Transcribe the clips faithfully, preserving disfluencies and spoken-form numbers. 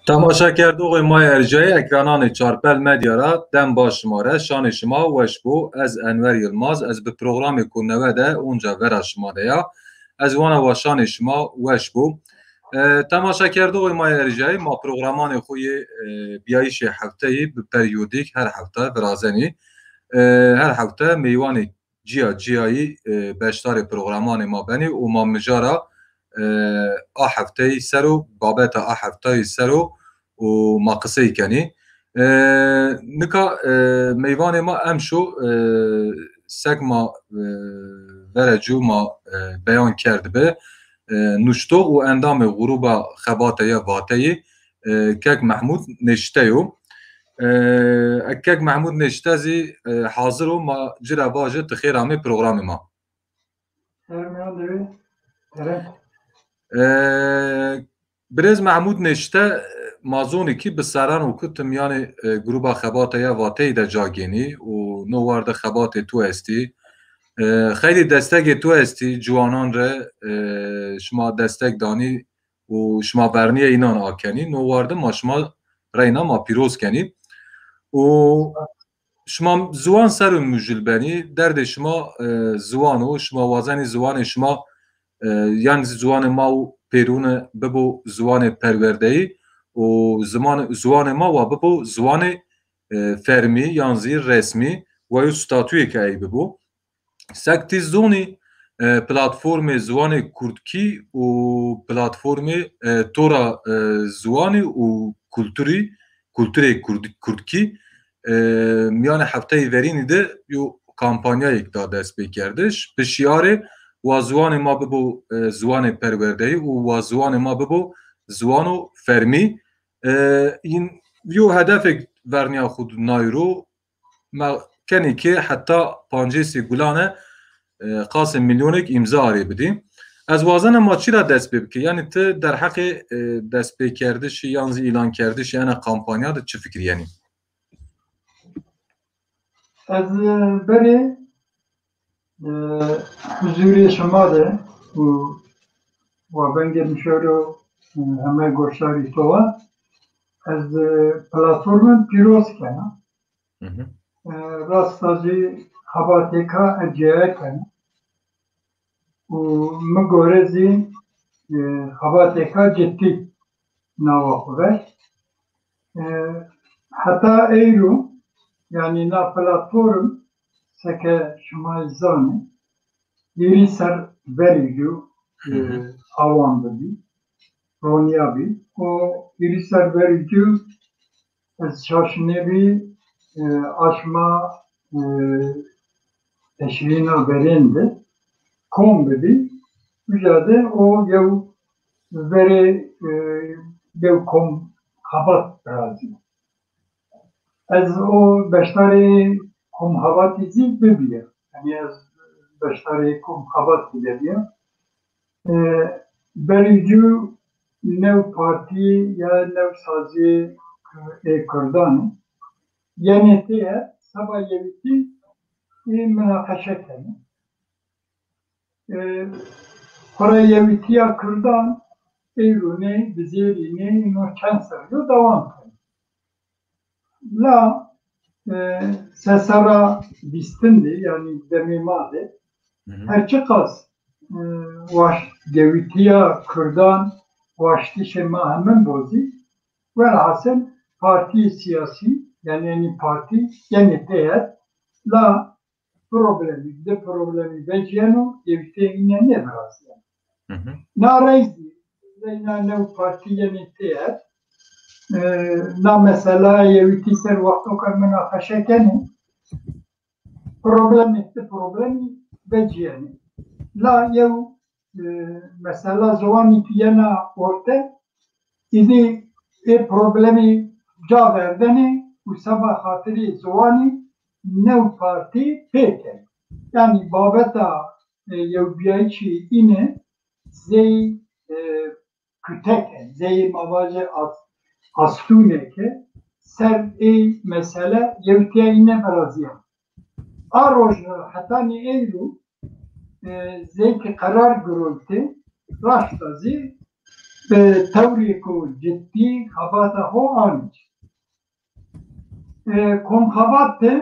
Temaşekerdoxê ma yê erjayî, ekrananê Çarpel Medya ra dem baş şima re, şanê şima weş bo. Ez Enwer Yilmaz, ez bi programê ku newe de onca vera şima de ya. Ez wana wa şanê şima weş bo. E, temaşekerdoxê ma yê erjayî, ma programanê xo yê, e, biyayîşê hefteyî bi periyodîk her hefte virazenî. E, her hefte meywanê cîya cîyayî, e, beşdarê programanê ma benî û ma mijara, e, a hefteyî ser o, babeta a hefteyî ser o û ma qisey kenî. E, nika, e, meyvanê ma emşo, e, sek ma, e, verecû ma, e, beyan kerdbi, e, nuştox û endamê Grûba Xebate ya Vateyî, e, Kek Mehmûd Nêşte yo. E, e, Kek Mehmûd Nêşte zî, e, hazir o, ma ci ra vaje ti xêr amê programê ma. Sermiyan de tere. E, Birêz Mehmûd Nêşte, e, ma zonî kî bi serran o ku ti mîyanê, e, Grûba Xebate ya Vateyî de ca gênî û no war de xebatê to estî. E, xeylê destegê to estî ciwanan re, e, şima destek danî û şima vernîye înan akenî. No war de ma şima reyna ma pîroz kenî. Û şima ziwan ser o mujil benî, derdê şima, e, ziwan o, şima wazenî ziwanê şima, e, yan zî ziwanê ma û pêrûne bibo ziwanê perwerdeyî û ziman-, ziwanê ma wa bibo ziwanê, e, fermî yan zî resmî, wa yo statuyêke ey bibo. Sek ti zonî, e, platformê ziwanê kurdkî û platformê, e, tora, e, ziwanî û kulturî, kulturê kurd-, kurdkî, e, mîyanê hefteyê verînî de yo kampanyayêk da destpêkerdiş. Bi şîarê wa ziwanê ma bibo, e, ziwanê perwerdeyî û wa ziwanê ma bibo ziwano fermî. E, în yo hedefêk vernîya xwu di nay ro, ma kenê ke heta pancêsê gulane, e, qasê mîlyonêk îmza arê bidî. Ez wazena ma çi ra dest pê bikê? Yanî ti derheqê, e, destpêkerdişî yan zî îlankerdişî ena kampanya de çi fikirîyenî? Ez, e, berê, e, huzurê şima de û wa vengê mişewro, e, heme goşdarî to wa, ez, e, platformên pîroz kena. Hı hı. E, rasta zî xebatêka ecêye kena. Û mi gore zî, e, xebatêka cidî nawa xwu ver. E, heta eyro, yanî na platform seke şima zî zanê, hîrî ser verî yo, e, Hı hı. awan bibî, ronîyabî. Û hîrî ser verî yo ez şaş nêbî, e, aşma, e, teşrîna verên de kom bibî, uca de o yew verê, e, yew kom xebat virazî. Ez o beşdarê kom xebatî zî bibîya. Yanî ez beşdarê kom xebatî de bîya. E, berî cû new partî ya new sazî ê Kurdan, yenê têye seba yewîtî ê minaqeşe kenê. E, xora yewîtîya Kurdan eyro nê, bizêrî nê, ino çend serrî yo dewam kenê. La, e, sesera vîstin de, yanî demê ma de, Hı hı. her çiqas, e, waşt-, gewîtîya Kurdan, waştişê ma hemin bo zî, welhasil partîyê sîyasî, yanî enî partî yenê têhet, la problemî, di problemî vecîyeno, yewîtîya îne nêvirazîyeno. Hı hı. Na rey zî, reyna new partî yenê têhet, e, na mesela yewîtî ser wextoka minaqeşe kenê, problemê, ti problemî vecîyenê. La yew, e, mesela ziwanî ki yena orte, îdî ê problemî ca verdenê û seba xatirê ziwanî new partî pê kenê. Yanî babeta, e, yewbîyayîşî îne zey, e, kuteke, zey ma vaje as-, astûneke ser ê mesele yewtîya îne virazîyeno. A roj ra hetanî eyro, e, zey ki qerar girotê, raşta zî bi tewrêko ciddî xebata xo anî. E, komxebat de,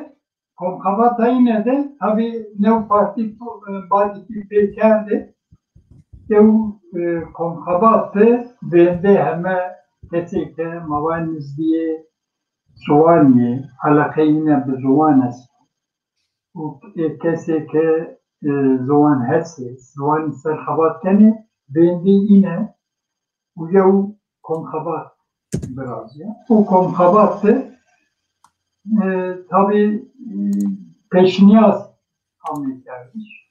komxebata îne de tabî new partî, e, badîkî pê kerde. Ew, e, komxebat de vêndê heme kesê ke ma wa nizdîyê ziwanî yê, eleqeyê îne bi ziwan est. Û, e, kesê ke, e, ziwan hesê, ziwanî ser xebat kenê, vêndê îne û yew komxebat virazîya. Û komxebat de, e, tabî, e, pêşnîyaz ameykerdiş.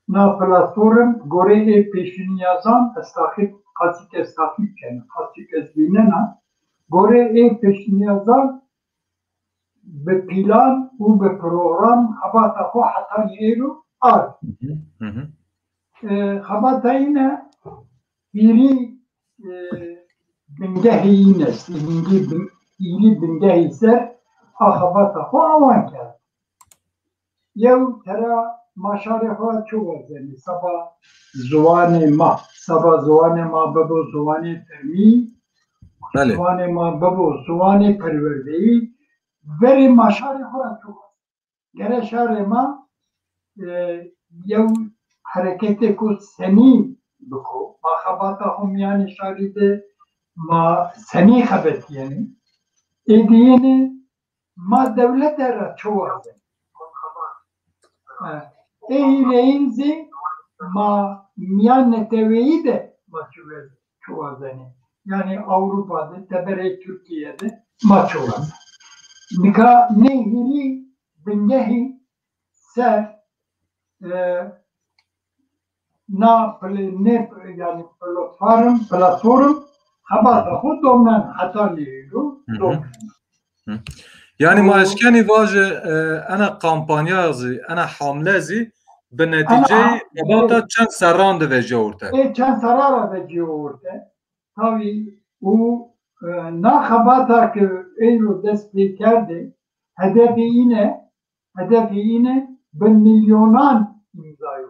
Na platform gorê ê pêşnîyazan ez taqîb, qasî ke ez taqîb kena, qasî ke ez vînena, gorê ê pêşnîyazan bi plan û bi program xebata xo hetanî êro ard. Hı hı. E, xebata îne hîrî, e, bingehê îne estî, hîrî bin-, hîrî bingehî ser a xebata xo awan kerd. Yew tera ma şarê xo ra çi wazenê? Seba ziwanê ma, seba ziwanê ma bibo ziwanê fermî, Belê. ziwanê ma bibo ziwanê perwerdeyî, verê ma şarê xo ra çi wazenê? Gere şarê ma, e, yew hereketêko senî biko. Ma xebata xo mîyanê şarî de ma senî xebetîyenê? Ê dîyêne ma dewlete ra çi wazenê? E, ê hîrêyin zî ma mîyan neteweyî de ma çi wez-, çi wazenê? Yanî Ewropa de, teberê Tirkîye de ma çi wazenê? Nika nê hîrî bingehî ser, e, na pl-, nê, yanî platform, platform xebata xo domnen, hetanî êro Hı hı. domnen. Hı. Yanî ma eşkenî vajê, e, ena kampanya zî, ena hamle zî bi netîceyê xebata çend serran de vecîya orte? Ê çend serran ra vecîya orte. Tabî û, e, na xebata ke eyro dest pê kerdê, hedefê îne, hedefê îne bi milyonan îmza yo.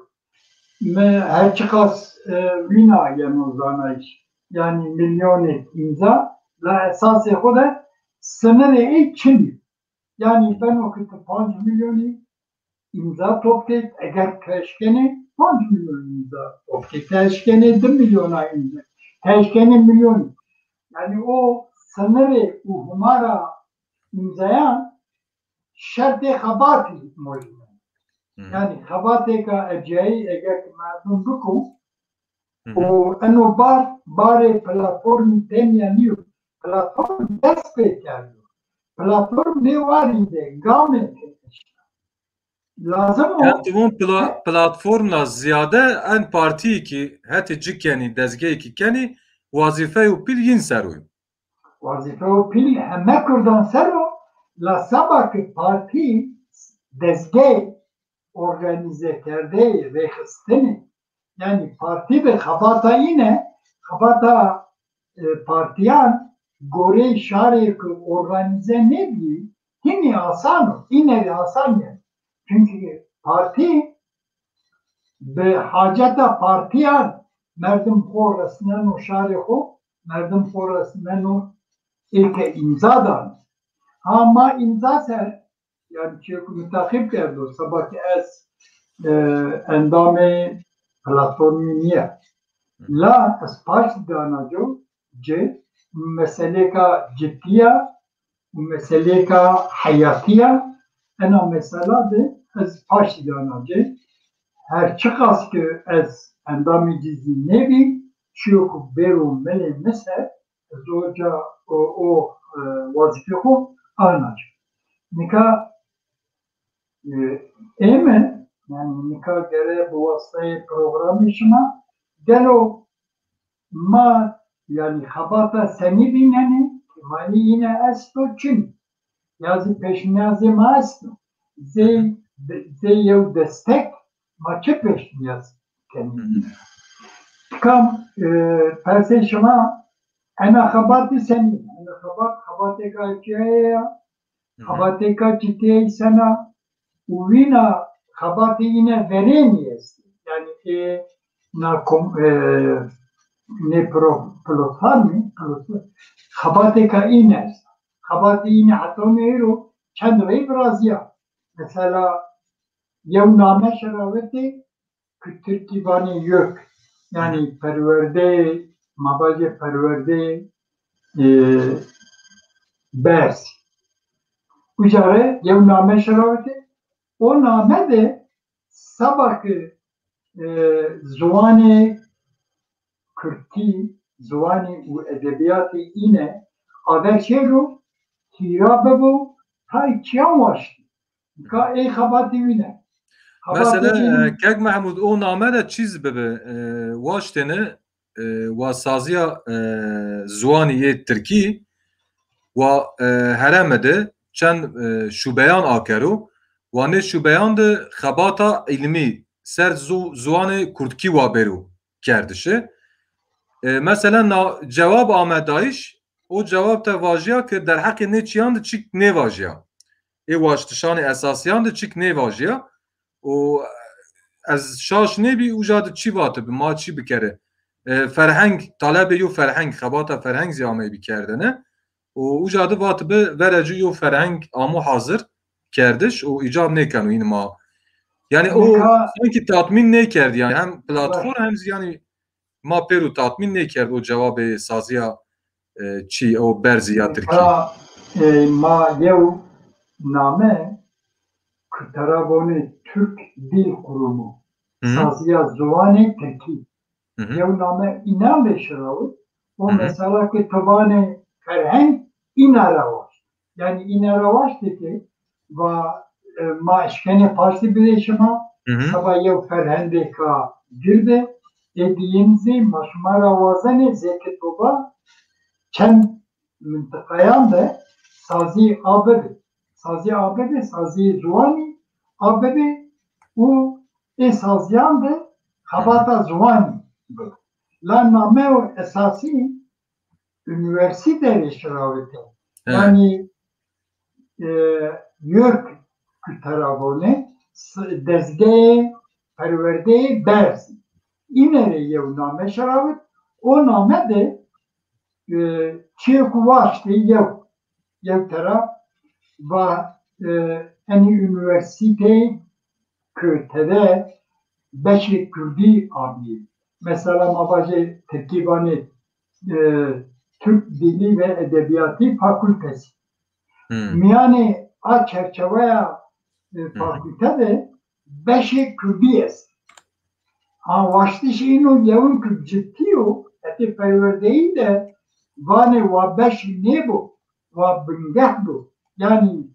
Mi her çiqas, e, wîna yeno zanayîş. Yanî milyonêk îmza, la esasê xo de sinirê ey çin yo. Yanî beno ke ti panc milyonî îmza top key, eger ti eşkenê panc milyon îmza top key, ti eşkenê di milyona îmza, ti eşkenê milyonî. Yanî o sinirê û humara îmzayan şertê xebatî mojneno. Hı. Yanî xebatêka erciyayî eger ki merdim biko, Hı hı. û eno bar, barê platformî tenya nîyo. Platform dest pê kerdo. Platform nê warî de gamê pê eşta. Lazim o. Yanî ti von pla-, platformla zîyade en partîyî ki hetê ci kenî, dezgeyî ki kenî, wazîfeyo pîl yin ser o yo. Wazîfeyo pîl heme kurdan ser o, la seba ke partî dezgey organîzekerdeyê rêxistinê, yanî partî de xebata îne, xebata, e, partîyan goreyê şarê ke organîze nêbîyî, hînî asan o, îne rê asan yanî. Çunkî partî bi haceta partîyan merdim xo resneno şarê xo, merdim xo resneno ê ke îmza dano. Ha ma îmza ser, yanî çîyo ke mi teqîb kerdo, seba ke ez, e, endamê platformî nîya. La ez paştî de ana ci, ci, meselêka ciddî ya, û meselêka heyatî ya, ena mesela de ez paştî de ana ci. Her çiqas ke ez endamê ci zî nêbî, çîyo ke bêro milê mi ser, ez oca o, o, e, wazîfê xo ana ci. Nika, e, ê mi, yanî nika gere bi wasiteyê programê şima, gelo ma, yanî xebata senî vînenê, kêmayî yîne esto çin. Ya zî pêşnîyazê ma esto. Zey, zey yew destek, ma çi pêşnîyaz kenî? Hı hı. Kam, e, persê şima ena xebatî senî? Ena xebat, xebatêka erciyayî ya. Hı hı. Xebatêka ciddî ya sena? Û wîna xebatê îne verênî estê. Yanî ê na kom-, e, nê pro-, platformî, platform, xebatêka îne esta. Xebatê îne heta nêro çend rey virazîya. Mesela, yew name şerawetê ki tirkî vanê YÖK. Yanî perwerdeyê, ma vajê perwerdeyê, e, berz. Uca re yew name şerawetê. O name de seba ki, e, ziwanê kurdkî, ziwanî û edebîyatê îne aver şêro hîra bibo, tay çîyan waştî. Nika ey xebatê wîne. Xebatê Mesela, wîne. e, Kek Mehmûd, o name de çî zî bibi, e, waştêne, e, wa sazîya, e, ziwanî yê tirkî, wa, e, herême de çend, e, şubeyan akero, wa nê şubeyan de xebata îlmî ser zu-, ziwanê kurdkî wa bêro kerdişi. E, mesela na cewab ame dayîş, o cewab te vajîya ke derheqê nê çîyan de çîk nêvajîya. Ê waştişanê esasîyan de çîk nêvajîya. Û ez şaş nêbî uca de çî vatibi, ma çî bikerê. E, ferheng, talebê yo ferheng, xebata ferheng zî ameybî kerdene. Û uca de vatibi verê ci yo ferheng amo hazir kerdiş û îcab nêkeno, înî ma. Yanî o Nika sankî tatmîn nêkerd yanî, hem platform hem zî yanî ma pêro tatmîn nêkerd o cewabê sazîya, e, çî, o berzî ya tirkî. Nika, e, ma yew name ku tera vonê Türk Dil Kurumu, Hı hı. Sazîya ziwanê tirkî. Hı hı. Yew name înan de şirawit. O Hı hı. Mesela ke ti vanê ferheng, îna ra waşt. Yanî îna ra waştê ke va, e, ma eşkenê paştî bidê şima, Hı hı. Seba yew ferhendêka girde, ê dîyin zî ma şima ra wazenê zê ke to va çend mintiqayan de sazî a bibê. Sazî a bibê, sazî ziwanî a bibê û ê sazîyan de xebata ziwanî bibo. La nameyo esasî unîversîte rê şirawite. Evet. Yanî, e, YÖK ku tera vonê, s-, dezgehê perwerdeyê berz. Îne rê yew name şirawit. O name de, e, çîyê ku waştê yew, yew tera va, e, enî unîversîteyê ku tede beşê kurdî amîyê. Mesela ma vajê tirkî vanê, e, Türk Dili ve Edebiyatı Fakültesi. Hmm. Mîyanê a çerçeweya, e, Hı hı. Fakülte de beşê kurdî est. Ha, waştişê îno yewin ku cidî yo, hetê perwerdeyî de vanê wa beşî nêbo, wa bingeh bo. Yanî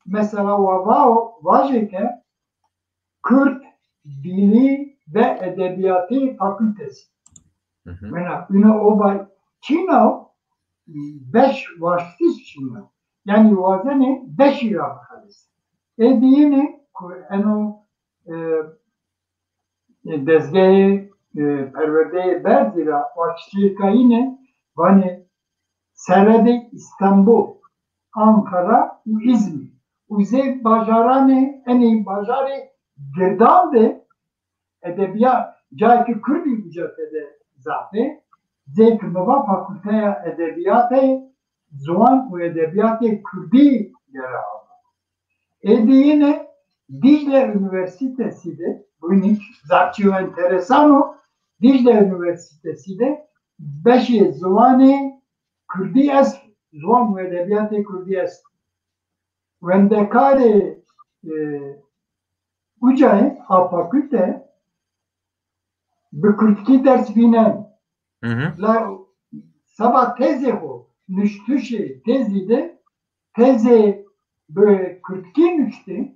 mesela wa va-, vajê ke Kürt Dili ve Edebiyatı Fakültesi. Hı hı. Wena, ino o va çîna, beş waştiş çîna. Yanî wazenê beşî ra bixelisê. Ê dîyine ku eno, e, e, dezgehê, e, perwerdeyê berzî ra waştişê kayîne vanê seredê Îstanbul, Ankara û Îzmîr û zê bajaranê, enê bajarê girdan de edebîyat, cayê ke kurdî uca tede zaf ê, zê ke mi va Fakulteya Edebîyatê, Ziwan û Edebîyatê Kurdî gere amo. Ê dîyine Dicle Unîversîtesî de, bu înî zaf çîyo enteresan o, Dicle Unîversîtesî de beşê ziwanê kurdî est, ziwan û edebîyatê kurdî est. Wendekarê, e, ucayê a fakulte bi kurdkî ders vînen. Hı hı. La seba tezê xo, nuştişê tezî de tezê bi kurdkî nuştê,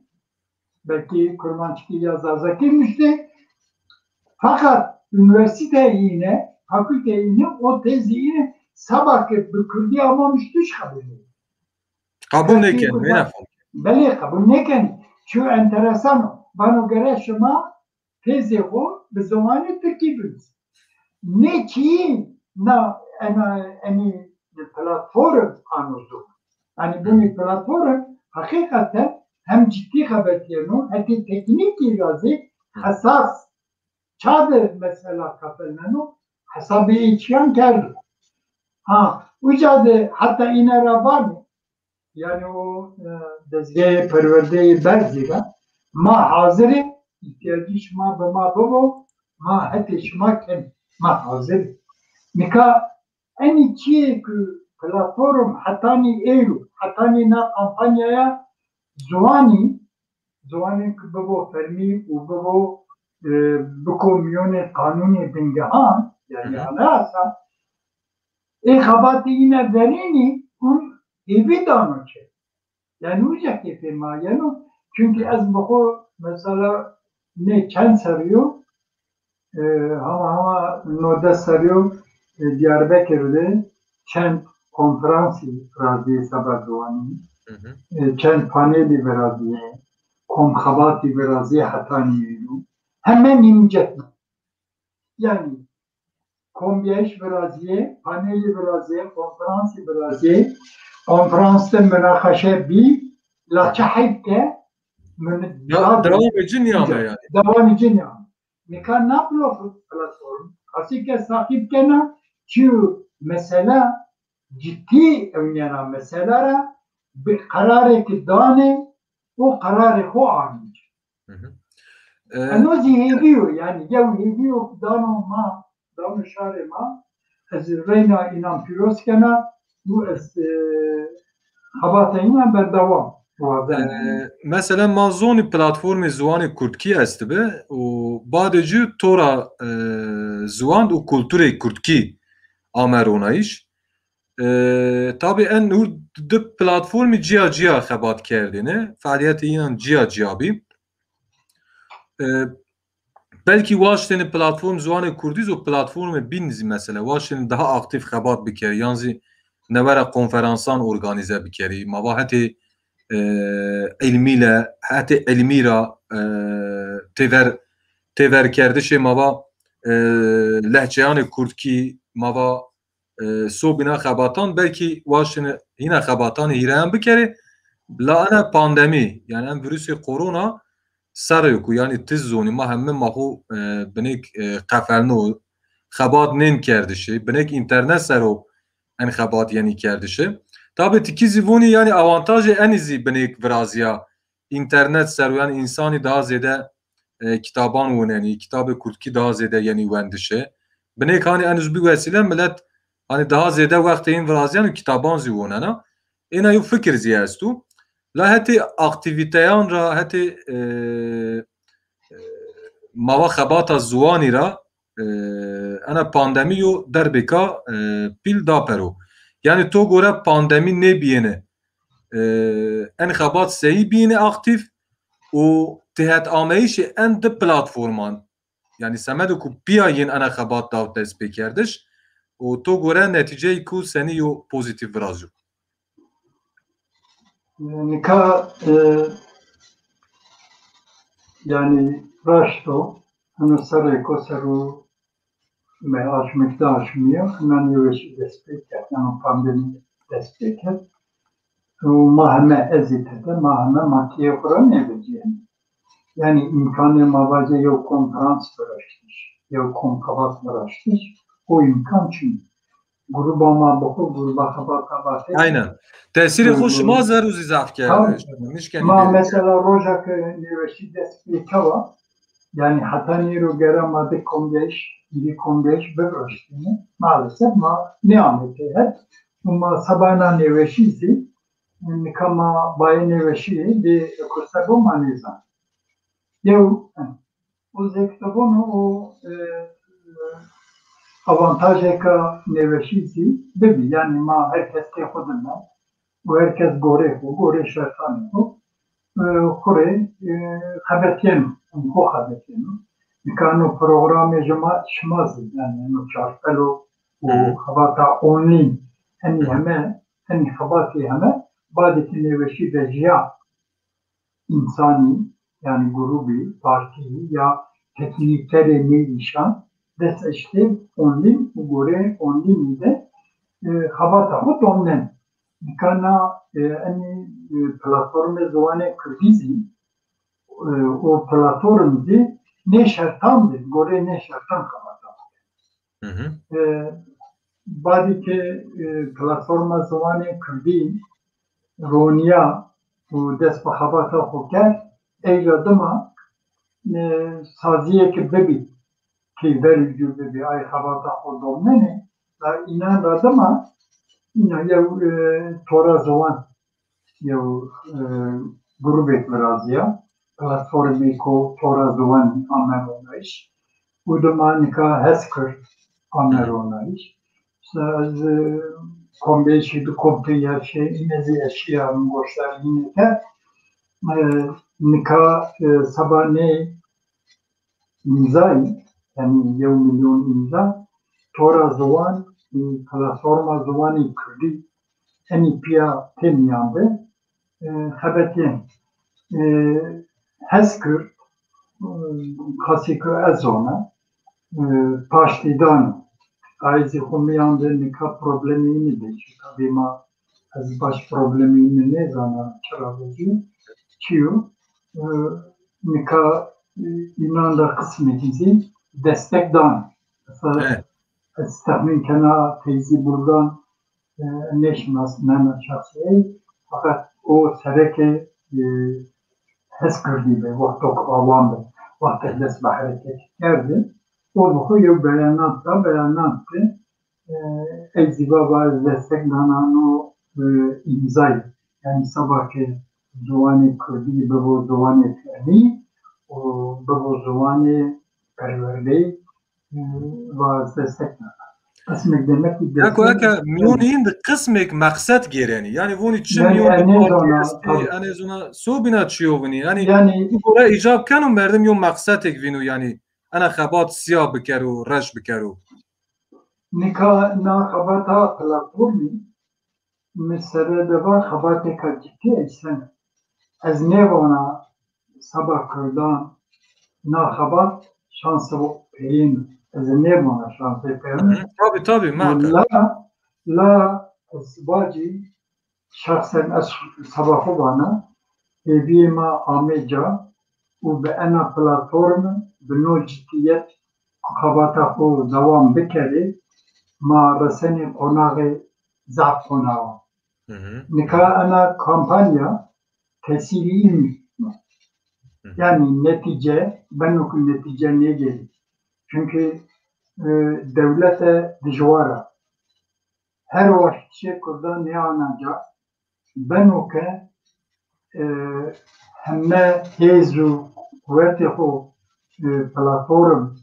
belkî kurmanckî ya zazakî nuştê. Fakat unîversîte îne, fakulte îne, o tezî îne seba ke bi kurdî amo nuştiş qebul nêkeno. Qebul nêkeno, wêna fam. Belê, qebul nêkeno. Çîyo enteresan o. Vano gere şima tezê xo bi ziwanê tirkî binusî. Nê çîyî na, ena, enî platform ano do. Yanî bunî platform heqîqeten hem cidî xebetîyeno, hetê teknîkî ra zî hesas, ça de mesela qefelneno, Hesabê ê çîyan kerdo. Ha, uca de heta îne ra vanê, yanî o, e, dezgehê perwerdeyê berzî ra, ma hazir ê, îhtîyacî şima bi ma bibo, ma hetê şima kenê, ma hazir ê. Nika enî çîyê ku platform hetanî êro, hetanî na kampanyaya ziwanî, ziwanê ku bibo fermî û bibo, e, biko mîyonê qanûnê bingehan, yanî Hı hı. anayasa, ê xebatê îne verênî û hêvî dano çê. Yanî uca keyfê ma yeno. Çunkî ez bi xo mesela nê çend serrî yo, e, hema hema no des serrî yo, e, Diyarbekir de çend konferansî virazîyê seba ziwanî, Hı hı. e, çend panelî virazîyê, komxebatî virazîyê hetanî êno. Heme nîmcet. Yanî kombîyayîş virazîyê, panelî virazîyê, konferansî virazîyê, konferans de munaqeşe bî, la çi heyf ke min- Ya, dewamê ci nîyame yanî. Dewamê ci nîyame. Nika na platform, platform, qasî ke saqîb kena, çîyo mesela cidî ewnîyena mesela ra, bi qerarêk danê, o qerarê xo anê. Hı hı. E, Eno zî hêvî yo, yanî yew hêvî yo dano ma, dano şarê ma, ez reyna înan pîroz kena û ez, e, xebata înan berdewam wazen. E, mesela ma zonî platformê ziwanê kurdkî estibi û badê ci to ra, e, ziwan û kulturê kurdkî ame ronayîş. E, tabî en hûr di platformî cîya cîya xebat kerdêne, fealîyetê înan cîya cîya bî. E, belkî waştêne platform ziwanê kurdî zî û platformê bîn zî mesela waştêne daha aktîf xebat bikerî, yan zî newe ra konferansan organîze bikerî. Ma va hetê, e, îlmî le, hetê îlmî ra, e, têver, têverkerdişê ma va, e, lehçeyanê kurdkî, ma va e, sobîna xebatan belkî waştêne hîna xebatanê hîreyan bikerê. La ena pandemî, yanî en vîrusê korona serrê yo ku yanî ti zî zonî ma heme ma xo, e, binêk, e, qefelno, xebat nên kerdişê, binêk înternet ser o en xebat yenî kerdişê. Tabî ti kî zî vonî yanî awantajê enî zî binêk virazîya înternet ser o, yanî însanî daha zêde, e, kitaban winenî, kitabê kurdkî daha zêde yenî wendişe. Binêk hanî enû zî bi wesîle milet hanî daha zêde wextê yin virazîyen û kitaban zî wonena. Êna yew fikir zî esto. La hetê aktîvîteyan ra, hetê, e, e, ma va xebata ziwanî ra, e, ena pandemî yo derbêka, e, pîl da pero. Yanî to gore pandemî nêbîyêne, e, en xebat seyî bîyêne aktîf û tihet ameyîşê en di platforman, yanî semedo ku pîya yin ena xebat daw destpêkerdiş û to gore netîceyê ku senî yo pozîtîf virazyo? Nika, e, yanî raşt o, hino serrêko ser o me aşmik de aşmîya, hina nêweşî dest pê kerd, yanî pandemî dest pê kerd. Û ma heme, ez zî tede, ma heme ma keyê xo ra nêvecîyenê. Yanî îmkanê ma vajê yew konferans viraştiş, yew komxebat viraştiş, o îmkan çin. Gruba ma bi xo, gruba xebata vatê. Aynen. Tesîrê xo şima zerrû zî zaf kerde. Tabii. Nişkenî. Ma mesela roja ke nêweşî dest pê kewa, yanî hetanî êro gere ma di kombîyayîş, hîrê kombîyayîş biviraştêne. Maalesef ma nêamê têhet. Û ma seba ena nêweşî zî, nika ma bayê nêweşî bê eko se bo ma nêzan. Yew, o zêk de vono o, e, avantajêka nêweşî zî bibî. Yanî ma her kes kê xo de me û her kes gorê xo, gorê şertanê xo, e, xo rê, e, xebetîyeno, xo xebetîyeno. Nika no programê şima, şima zî, yanî no çarpelo û Hı hı. xebata online, enî Hı hı. heme, enî xebatî heme badê ke nêweşî vejîya însanî, yanî grûbî, partîyî ya teknîkerê nê îşan dest eştê online û goreyê onlinî de, e, xebata xo domnen. Nika na, e, enî, e, platformê ziwanê kurdî zî, e, o platform zî nê şertan de, goreyê nê şertan xebata xo keno. Hı hı. E, badî ke, e, platforma ziwanê kurdî ronîya û dest bi xebata xo kerd, ey ra dima, e, sazîyêke bibî, pêver û cû bibî, ay xebata xo domnenê, la înan ra dima îna yew, e, tora ziwan, yew, e, grûbêk virazîya, platformêko tora ziwanî ame ronayîş. Û dima nika Hezkird ame ronayîş. Îşte ez, e, kombêşî di kompê ya şey, îne zî ez şîya min goşdarî îne ke, e, nika, e, seba nê îmzayî, yanî yew milyon îmza, tora ziwan, e, platforma ziwanê kurdî, enî pîya tê mîyan de, e, xebetên, e, Hezkird, e, qasî ke ez zona, e, paştîdan, ay zî xo mîyan de nika problemê înî de çi. Tabî ma, ez baş problemê înî nêzana çira vecîyo, çi yo. E, nika, e, înan ra qismêk zî destek dan. Mesela, evet, ez texmîn kena Feyzî Burdan, e, nêşinasnena şexsî ey, feqet o sereke, e, Hezkirdî bi, wexto ke awan bi, wexto ke dest bi hereketî kerdî, o bi xo yew beyanat da, beyanat de, e, ey zî va, va ez destek dana no, e, îmzayî. Yanî seba ke ziwanê kurdî bibo ziwanê fermî û bibo ziwanê perwerdeyî, e, va ez destek dana. Qismêk demek ki... Yako destek eke mîyonî în de qismêk meqsed gêrenî. Yanî vonî çi... Yanî mîyonî de partî estî, enê zona sobîna çiyo vinî. Yanî, yanî, bi gore îcab keno merdim yo meqsedêk vîno, yanî ena xebat sîya bikero, reş bikero. Nika na xebata platformî, mi sere de va xebatêka cidî eysene. Ez nêvana seba kurdan na xebat şansê peyên, ez nêvana şansê peyên. Hı hı. Tabî, tabî, muhakkak. La, la ez vacî şexsen ez seba xo vana, hêvîyê ma ame ca û bi ena platform, bi no ciddîyet xebata xo dewam bikerê, ma resenê qonaxê zaf qonaxan. Hı hı. Nika ena kampanya tesîrî înî. Hı hı. Yanî netîce, beno ke netîce nêgêrî. Çunkî, e, dewlete dijwar a. Her waştişê kurdan nêana ca. Beno ke, e, heme hêz û quwetê xo, e, platform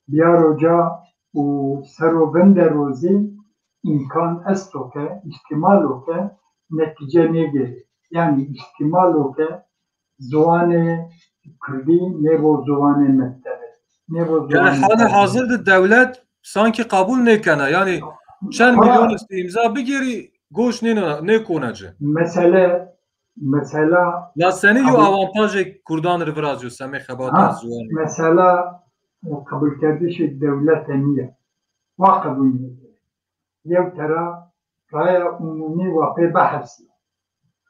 biyaro ca û ser o vindero zî îmkan esto ke, îhtîmal o ke netîce nêgêrê. Yanî îhtîmal o ke ziwanê kurdî nêbo ziwanê mektebe, nêbo ziwanê... Yanî halê hazir de dewlet sankî qebul nêkena. Yanî çend mîlyon estî îmza bigêrî, goş nêna, nêkona ci. Mesele, mesela... La senî yo avantajê kurdan rê virazîyo semê xebata ziwanî? Mesela, e, qebulkerdişê dewlete nîya. Wa qebul nêkena. Yew tera raya umumî wa pê bihesî.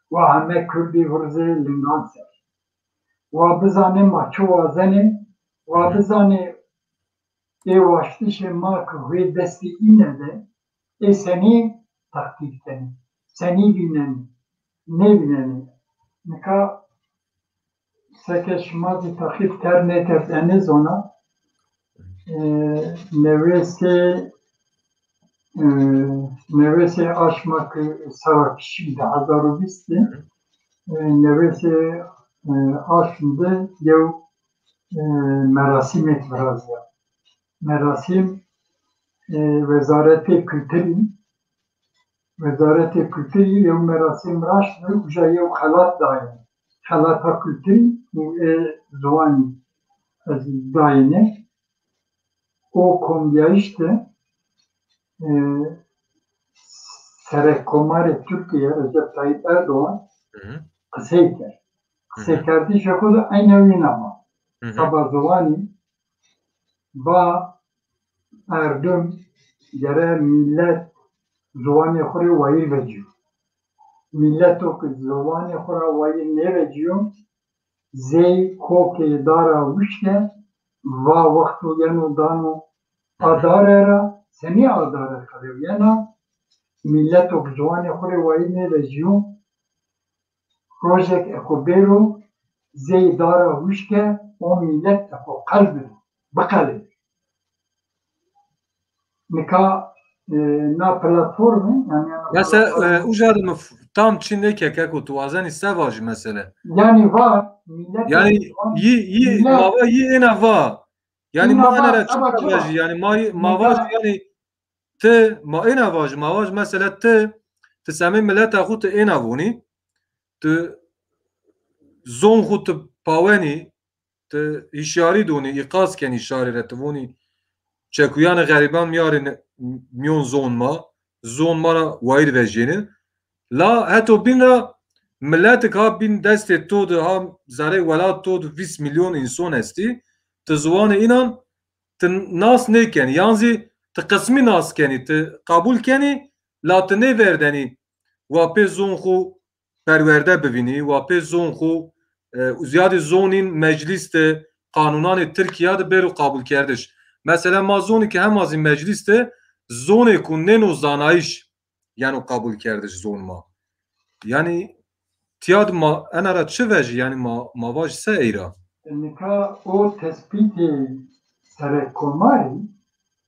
Wa heme kurdî virzê lingan ser. Wa bizanê ma çi wazenê, wa bizanê ê waştişê ma ke huê destê îne de, ê senî teqdîr kenê, senî vînenê, nêvînenê. Nika seke şima zî teqîb kerd nêkerd, ez nêzona. E, newêsê, e, newêsê aşma ke serra kişî di hezar û vîst de, e, newêsê, e, aşm de yew, e, merasîmêk virazîya. Merasîm, e, Wezaretê Kulturî, Wezaretê Kulturî yew merasîm raştbi, uca yew xelat dayê. Xelata kulturî û ê ziwanî ez dayêne. O kombîyayîş de, e, Serekkomarê Tirkîye Recep Tayyip Erdogan qisey kerd. Qiseykerdişê xo de eyna wîna ma. Seba ziwanî va, merdim gere mîlet ziwanê xo rê wayîr vecîyo. Mîleto ke ziwanê xo ra wayîr nêvecîyo, zey kokê dara wişke, va wexto yeno dano Adare ra, senî adare qelewîyena, mîleto ke ziwanê xo rê wayîr nêvejîyo, rojek eko bêro, zey dara huşke, o mîlet eko qel bido, biqelê. Nika, e, na platformî, yanî, yanî, mesela, platform, e, uca de mi f-, tam çî nêke keko, tu wazenî se vajî mesela? Yanî va, mîlet, yanî, yî, yî, mîlet, ma va yî êna va. Yanî, êna ma va, ena ra çi vajî? Yanî, ma, ma vajî, yanî, ti, ma êna vajî, ma vajî mesela ti, ti semê mileta xo ti êna vonî, ti zon xo ti pawenî, ti hişyarî donî, îqaz kenî şarê ra, ti vonî çekuyanê xerîban mîyarê ne-, mîyon zon ma, zon ma ra wayîr vejêne. La heto bîn ra miletik ha bîn destê to de, ha zereyê welat to de vîst mîlyon înson estî, ti ziwanê înan ti nas nêkenî, yan zî ti qismî nas kenî, ti qebul kenî, la ti nêverdenî wa pê zon xo perwerde bivînî, wa pê zon xo, e, zîyadî zonîn meclîs de, qanûnanê Tirkîya de bêro qebulkerdiş. Mesela ma zonî ke hema zî meclîs de zonê ku nêno zanayîş yeno qebulkerdiş zon ma. Yanî tîya de ma ena ra çi vejî? Yanî ma, ma vajî se ey ra? Nika o tespîtê serekkomarî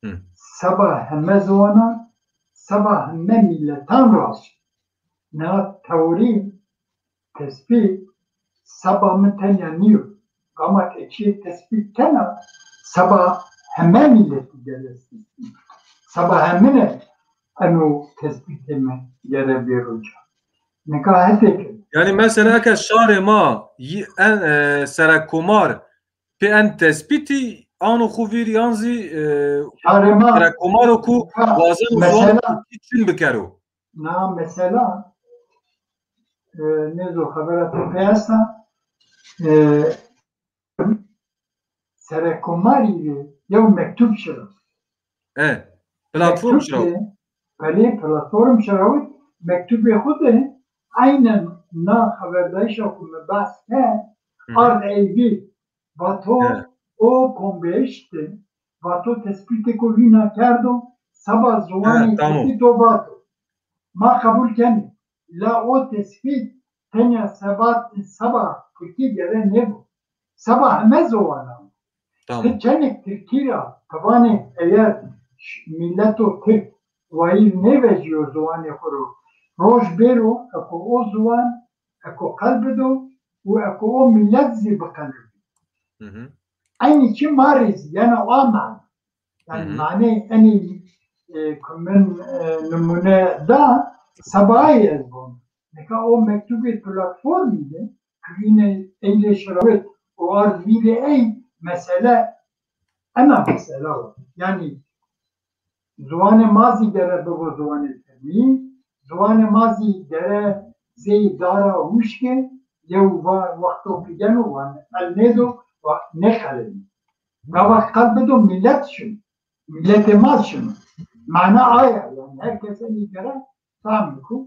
Hı. seba heme ziwanan, seba heme mîletan rast. Na teorî, tespît, seba mi tenya nîyo. Gama ke çîyê tespît kena, seba heme mîletî gere estî. Seba hemine eno tespîtê mi gere bêro ca. Nika hetê ke. Yanî mesela eke şarê ma yî en, e, serekkomar pê en tespîtî ano xo vîr yan zî, e, şarê ma serekkomaro ku, ha, wazeno ziwanê, mesela, Tirkî çin bikero. Na mesela, e, nêzo xebera to pê esta, e, serekkomarî rê yew mektub şirawit. E, platform şirawit. Belê, platform şirawit, mektubê xo de aynen na xeberdayîşa ku mi behs kerd, Hı hı. ard ey vîr. Vato, evet, o kombêş de, vato tespîtêko vîna kerdo, seba ziwanê, evet, tamam, Tirkî to vato. Ma qebul kenê. La o tespît tenya seba, seba Tirkî gere nêbo. Seba heme ziwanan. Tamam. Ti çenik Tirkî ra, ti vanê eger ş-, mîleto Tirk wayîr nêvejîyo ziwanê xo ro, roj bêro eko o ziwan eko qel bido û eko o mîlet zî biqelibî. Hı hı. Eynî çî ma rê zî yena a mana. Yanî, hı hı, manê enî, e, ku min, e, nimûne da, sebayê ez von. Nika o mektubê platformî de, ku îne ey rê şirawit û ard vîrê ey, mesele ena mesela o. Yanî, ziwanê ma zî gere bibo ziwanê fermî, ziwanê ma zî gere zey dara huşke, yew va-, wexto ke geno, wa el nêdo, wa nêqelêno. Gava qel bido, mîlet şino. Mîletê ma şino. Mana aya, yanî her kes enî gere fehm biko.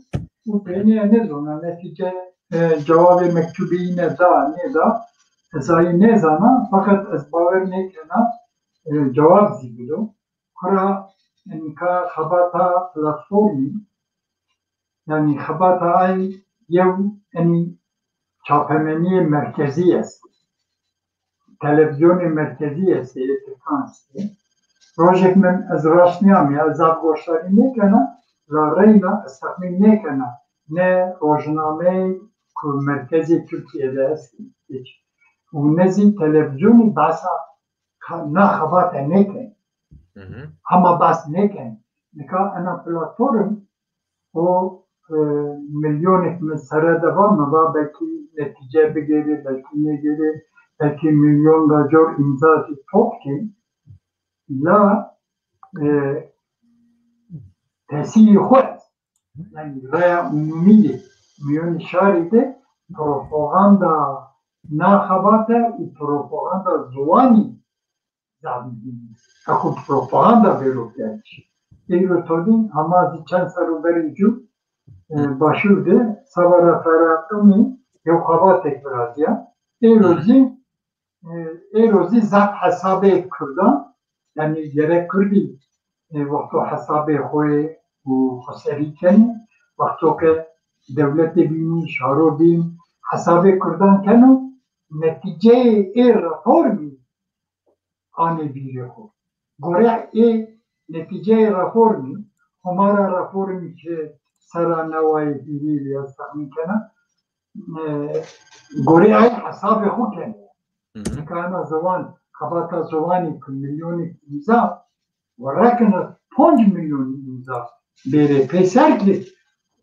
Û peynîya nêzona netîce, e, cewabê mektubê îne da, nêda, ez ayî nêzana, feqet ez bawer nêkena, e, cewab zî bido. Kura, nika xebata platformî, yanî xebata ay yew, enî çapemenîyê merkezî est. Televîzyonê merkezî est, ê tirkan est. Rojêk min ez raşt nîyamîya, ez zaf goşdarî nêkena, la reyna ez texmîn nêkena ne rojnameyê ku merkezê Tirkîye de est, hîç. Û ne zî televîzyonî behsa ka-, na xebate nêkenê. Hı hı. Hema behs nêkenê. Nika ena platform o, e, milyonêk mi sere de va, mi va belkî netîce bigêrê, belkî nêgêrê, belkî milyon ra cor îmza zî top kê. La, e, tesîrî xo est. Yanî raya umumî de, mîyonê şarî de propaganda na xebate û propaganda ziwanî zaf muhîm o. Eko propaganda bêro kerdiş. Êro to dî, hema zî çend serro verê cû, e, Başûr de seba referandumî yew xebatêk virazîya. Êro zî, e, êro zî zaf hesabê kurdan, Yanî gerek Kurdî e, wexto hesabê xo yê û xo serî kenî, wexto ke dewlete bînî, şaro bîn, hesabê Kurdan keno, netîceyê ê reformî anê vîrê xo. Gore ê netîceyê reformî, Homara reformî ke sera newayê hîrî rê ez texmîn kena, e, gorê ay hesabê xo kenê. Hı hı. Nika ena ziwan, xebata ziwanî ki milyonî îmza, werrekine ponc milyon îmza bêrê peyser ki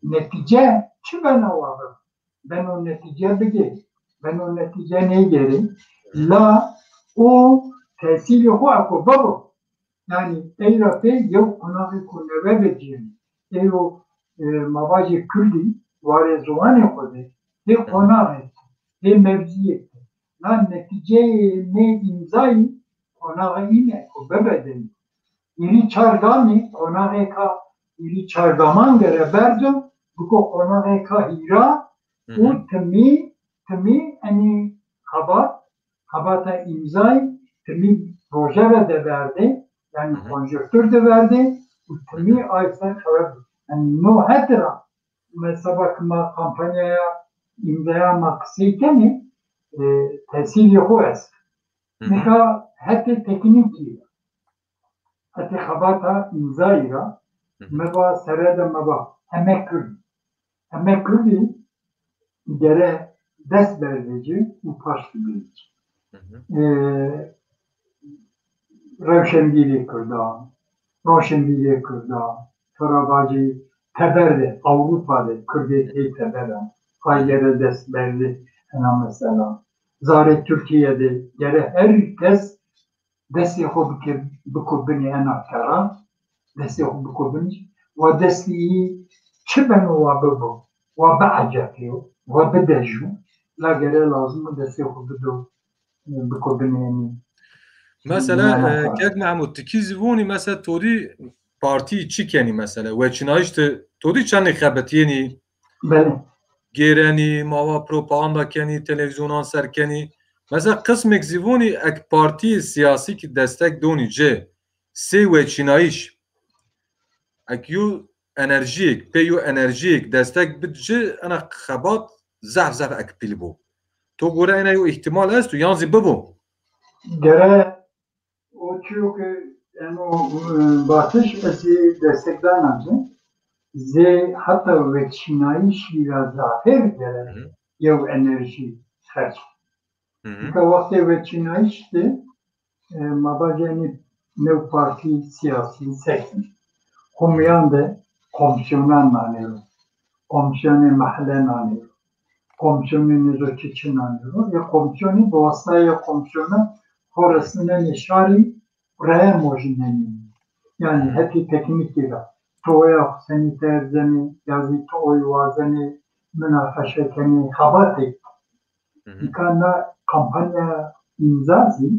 netîce çi bena wa bi? Beno netîce bigê, beno netîce nêgêrê. La o tesîrê xo eko bibo. Yanî ey ra pey yew qonaxêko newe vecîyeno. Ey o, e, ma vajê Kurdî warê ziwanê xo de hê qonaxêk, hê mevzîyêk de. Na netîceyê nê îmzayî qonaxê îne ko bibedenî. Hîrî çar gamî qonaxêka hîrî çar gaman gere berdo, biko qonaxêka hîra û timî, timî enî xebat, xebata îmzayî timî rojeve de verdê, yanî konjonktur de verdê û timî ay ser xebat. Yanî no het ra, mesela ki ma kampanyaya îmzaya ma qisey kenê, e, tesîrê xo est. Nika hetê teknîkî ra, hetê xebata îmzayî ra, mi va sere de mi va heme Kurdî. Heme Kurdî gere dest berdê ci û paşt bigirê ci. E, rewşenbîrê Kurdan, roşenbîrê Kurdan, to ra vajî teber de, Ewropa de Kurdê tey teber a. Ay gere dest berdê ena mesela. Zarê Tirkîye de gere her kes destê xo bike, biko binê ena kerra, destê xo biko binê. Wa destê î çi beno wa bibo, wa biecebiyo, wa bidejo, la gere lazim o destê xo bido, biko binê enî. Mesela, e, kek Mehmûd, ti kî zî vonî, mesela, to dî partî çi kenî, mesela, weçînayîş de to dî çendê xebitîyenî? Belê. Gêrenî, ma va propaganda kenî, televîzyonan ser kenî. Mesela qismêk zî vonî ek partîyê sîyasî ki destek donî ci, sey weçînayîş, ek yo enerjîyêk, pê yo enerjîyêk destek bid ci, ena xebat zehf zehf ek pîl bo. To gore ena yo îhtîmal esto yan zî bibo? Gere o çîyo ke eno, e, vatiş ez ê destekdana ci. Zê heta weçînayîşî ra zafêr gere yew enerjî xerc. Nika wextê weçînayîş de, e, ma vajî enî new partî sîyasî sekin. Xo mîyan de komîsyonan nanêro. Komîsyonê mehle nanêro. Komîsyonê nêzo çi çi nanêro. Ê komîsyonî bi wasitayê komîsyona xo resnenê şarî, reye mojnenî. Yanî hetê teknîkî ra. To oya xo senî terzenê, ya zî to oy wazenê, minaqeşe kenê, xebatêk. Nika na kampanya îmza zî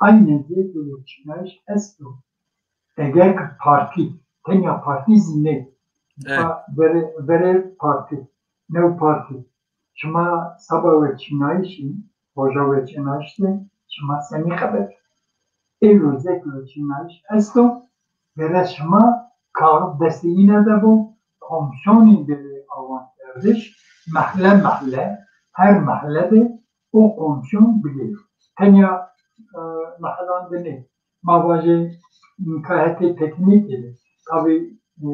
aynê zê de weçînayîş esto. Eger ki partî, tenya partî zî nê. Verê, verê partî, new partî. Şima seba weçînayîşî, roja weçînayîş de şima senî xebet? Ê roze ki weçînayîş esto, gere şima kaxit destê îne de bo, komîsyonî bêrê awankerdiş, mehle mehle, her mehle de o komîsyon bigêro. Tenya, e, mehelan de nê. Ma vajê nika hetê teknîkî de. Tabî, e,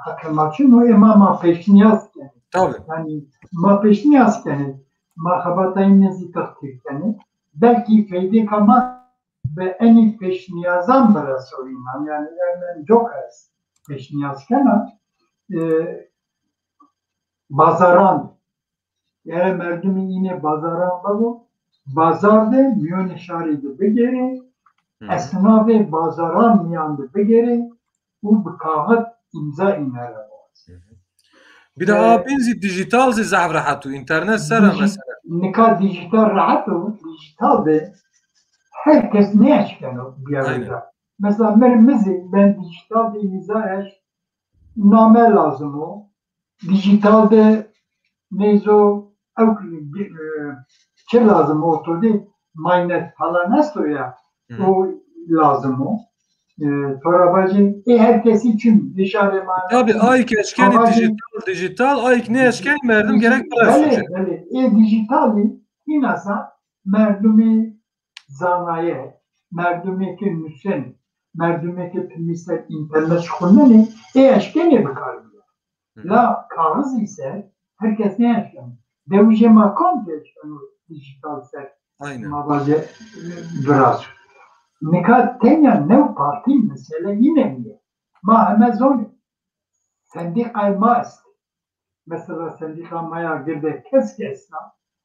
heqê ma çin o, ê ma, ma pêşnîyaz kenê. Tabî. Yanî ma pêşnîyaz kenê. Ma xebata îne zî textîr kenê. Belkî feydêka ma bi enî pêşnîyazan bireso înan. Yanî en, en coka ez pêşnîyaz kena. E, bazaran Gere merdimî înê bazaran bibo, bazar de mîyonê şarî de bigêrê, esnafê bazaran mîyan de bigêrê û bi kaxit îmza îne ra biwazê. Bir de, e, a bîn zî dîjîtal zî zehf rehet o, înternet ser a mesela. Nika dîjîtal rehet o, dîjîtal de her kes nêeşkeno bîya vîra. Mesela mi, mi zî ben dîjîtal de îmza eşt, name lazim o, dîjîtal de nêzo ew, e, çi lazim o to dî, maynet falan esto ya. O lazim o. E, to ra vajî, ê her kesî çin, nişarê ma. Tabii, ayk eşkenî dijital, dijital, ayk nêeşkenî merdim gerek bira soce. Belê, belê. Ê dijitalî, hîna sa merdumê zanaye, merdumê ke nusenê, merdumê ke pimî ser înternet xwinenê, ê eşkenê bikarbiya. La kaxiz îse her kes nêeşkeno. Dewicê ma kom ki eşkeno dijital ser, ma vaje, e, viraz. Nika tenya new partî mesele yine nîye. Ma heme zonê. Sendîqayê ma estê. Mesela sendîqa ma ya Girde Kesk esta,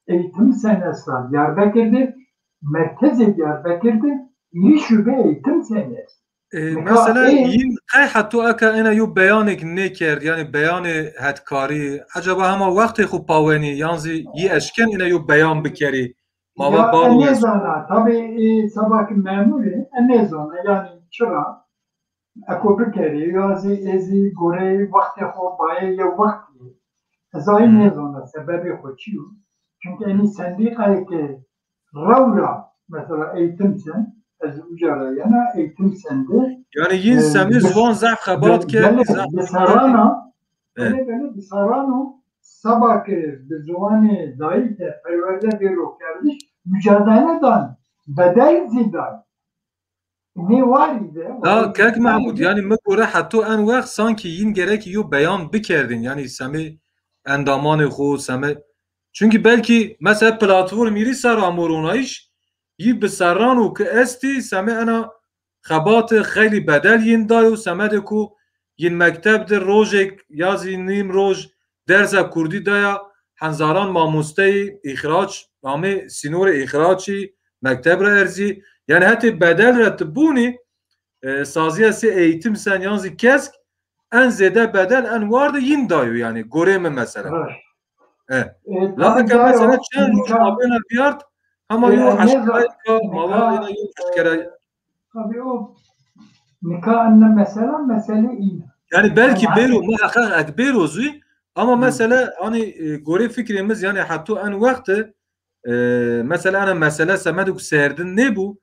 Eğitim Sen esta Diyarbekir de, merkezê Diyarbekir de hîrî şube Eğitim Sen est. E, mesela yin qey heto eka ena yo beyanêk nêkerd, yanî beyanê hetkarî, ecaba hema wextê xwu pawenî, yan zî yî eşken ena yo beyan bikerî? Ma va baro nêzana, tabî, e, seba ki memur ê, e, nêzana, yanî çira, eko bikerî, ya zî ê zî goreyê wextê xo bayê yew wextî. Ez ayî nêzana sebebê xo çi yo. Çunke enî sendîqayê ke rew ra, mesela Eğitim Sen, ez uca ra yena, Eğitim Sen de, yanî yin, e, semê ziwan zaf xebat kerdî, zaf bi serran a, belê, belê, bi serran o, seba ke bi ziwanê dayî de perwerde bêro kerdiş, mucadele dan, bedel zî dan. Nê warî de. Ya kek Mehmûd, yanî mi gore heto en wext sankî yin gerek yo beyan bikerdin, yanî semê endamanê xo, semê, çunkî belkî mesela platform hîrî serran amo ronayîş, yî bi serran o ki estî, semê ena xebati xeylî bedel yin dayo, semedê ku yin mekteb de rojêk ya zî nîm roj dersa kurdî daya, henzaran mamosteyî îxrac, amê sînorê îxracî mekteb ra erzî. Yanî hetê bedel ra ti bûnî, e, sazîya sê Eğitim Sen yan zî Kesk en zêde bedel en war de yin dayo, yanî gorê mi mesela. E. La eke mesela çend roj ma bêna vîyart, hema yo eşkerayî ka ma va ena yo eşkerayî. Tabî o nika ena mesela, mesele îna. Yanî belkî bêro, muheqeq ek bêro zî, ama mesela, hanî, e, gorê fikrê mi zî, yanî heto en wext de, e, mesela ena mesele semedê ku serdin nêbû,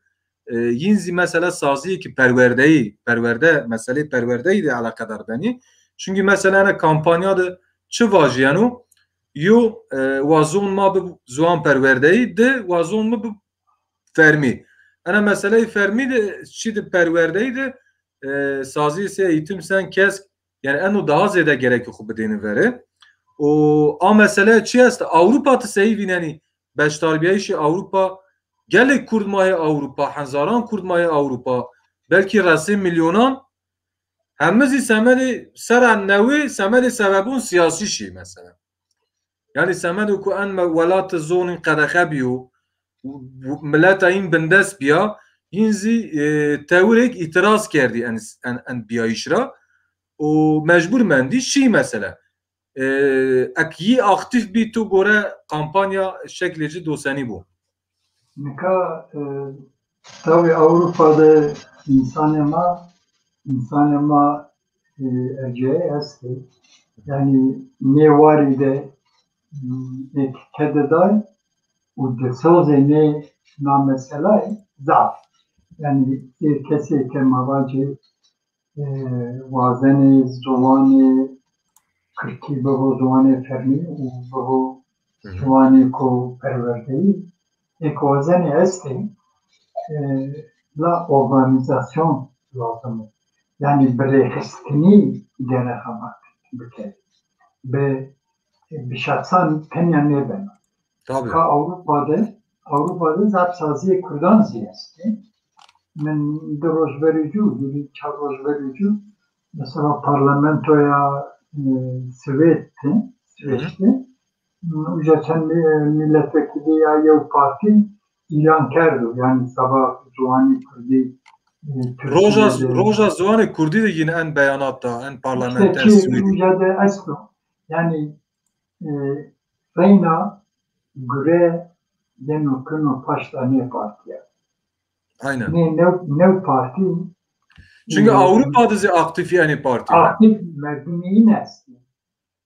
e, yin zî mesela sazîyê ki perwerdeyî, perwerde, meseleyê perwerdeyî de eleqedar benî. Çunkî mesela ena kampanya de çi vajîyeno? Yo, e, wa zon ma bi ziwan perwerdeyî, di wa zon mi bi fermî. Ena meseleyê fermî de çî de perwerdeyî de, e, sazîyê sê Eğitim Sen Kesk, yanî eno daha zêde gerek xwu bidêne verê. Û a mesele çi est? Ewropa ti seyî vînenî? Beşdarbîyayîşê Ewropa, gelê kurd ma yê Ewropa, henzaran kurd ma yê Ewropa, belkî resê milyonan, hemi zî semedê sera newê semedê sebebon sîyasî şî mesela. Yanî semedê ku en me-, welatê zonîn qedexe bîyo, w-, mileta în bindest bîya, în zî, e, tewirêk îtiraz kerdî en, en, en bîyayîş ra û mecbur mendî şî mesela. E, ek yî aktîf bî, tu gore kampanya şeklê ci do senî bo? Nika, e, tabî Ewropa de însanê ma, însanê ma, e, erciyayî estê. Yanî nê warî de, m, ê kededay û di sozê nê na meselay zaf. Yanî ê kesê ke ma vacê, e, wazenê ziwanê kirdkî bibo ziwanê fermî û bibo ziwanêko perwerdeyî, ê ke wazenê estê, e, la organîzasyon lazim o. Yanî bi rêxistinî gere xebat bikerê. Bi, bi şexsan tenya nêbeno. Tabî. Ka Ewropa de, Ewropa de zaf sazîyê kurdan zî estê. Min di roj verê cû, di çar roj verê cû, mesela parlamentoya, e, Swêd de, Swêd de, uca çend, e, milletvekilî ya yew partî îlan kerdo. Yanî seba ziwanî kurdî, e, Tirkîye de. Roja, roja ziwanê kurdî de yine en beyanat da, en parlamenter Swêdî. Uca de esto. Yanî, e, reyna gure yeno keno paşta nê partîya. Aynen. Nê new, new partî. Çünkü, e, Ewropa de zî aktîfî enê partî. Aktîf merdimî în estê.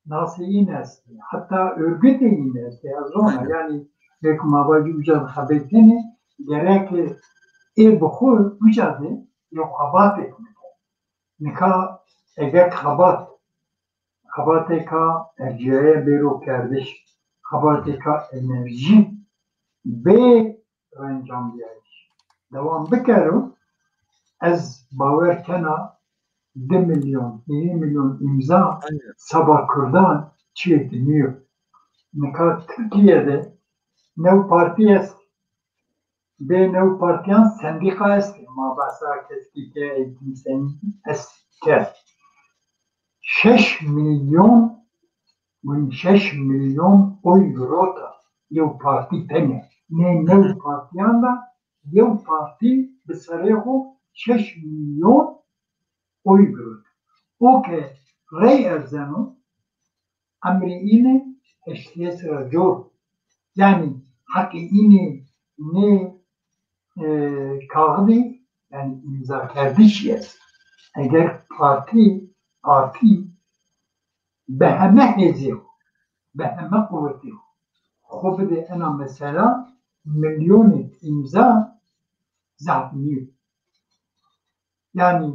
Nasê în estê. Heta örgütê în estê. Ez zona, aynen, yanî, ê ke ma vacî uca de xebetînê, gerek Ê bi xo uca de yew xebatêk bike. Nika eger xebat, xebatêka erciyaya bêro kerdiş, xebatêka enerjî bê rencambîyayîş dewam bikero, ez bawer kena di milyon, hîrê milyon îmza seba kurdan çiyêk nîyo. Nika Tirkîye de new partî est. Bê new partîyan sendîka estê. Ma behsa keskî ke eğitim senî est kerd. Şeş milyon, gunî şeş milyon oy girota yew partî tenya. Nê new partîyan de yew partî bi serê xo şeş milyon oy girot. O ke rey erzeno, emrê înê heştîyes ra cor. Yanî heqê înê nê, e, kaxidî, yanî îmzakerdişî est. Eger partî, partî bi heme hêzê xo, bi heme quwetê xo, xo bidê ena mesela, milyonêk îmza zaf nîyo. Yanî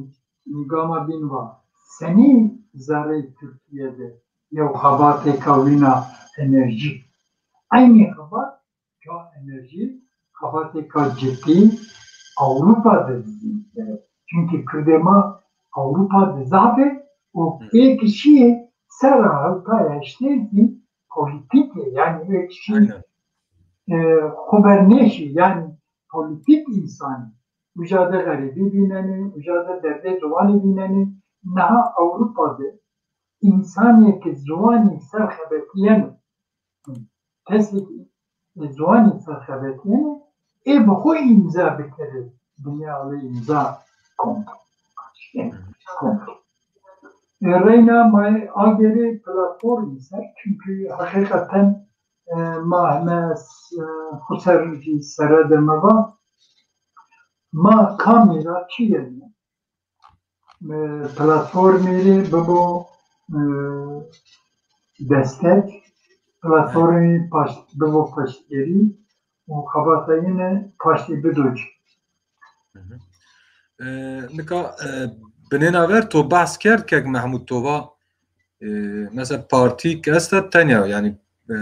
gama bîn va, senî zerreyê Tirkîye de yew xebatêka wîna enerjî? Eynî xebat ka enerjî, xebatêka cidî Ewropa de zî. Çunkî Kurdê ma Ewropa de zaf ê û pê kişîyê serra hewtay heştê zî polîtîk ê. Yanî ê kişî, e, xo bernêşî, yanî polîtîk însanî. Uca de xerîbî vînenê, uca de derdê ziwanî vînenê. Niha Ewropa de însanê ke ziwanî ser xebetîyeno, kesê ke ziwanî ser xebetîyeno, ê bi xo îmza bikerê binê alê îmza komplo. Komplo. E, reyna ma agêrê platformî ser, çunkî heqîqeten, e, ma heme, e, xo ser jî sere de me va, ma kamî ra çi yenê? E, platformî rê bibo, e, destek, platformî paşt-, bibo paştgêrî û xebatayîne paştî bido ci. Hı hı. E, nika, e, binêna ver to behs kerd kek Mehmûd to va, e, mesela partî ke esta tenya, yanî, e,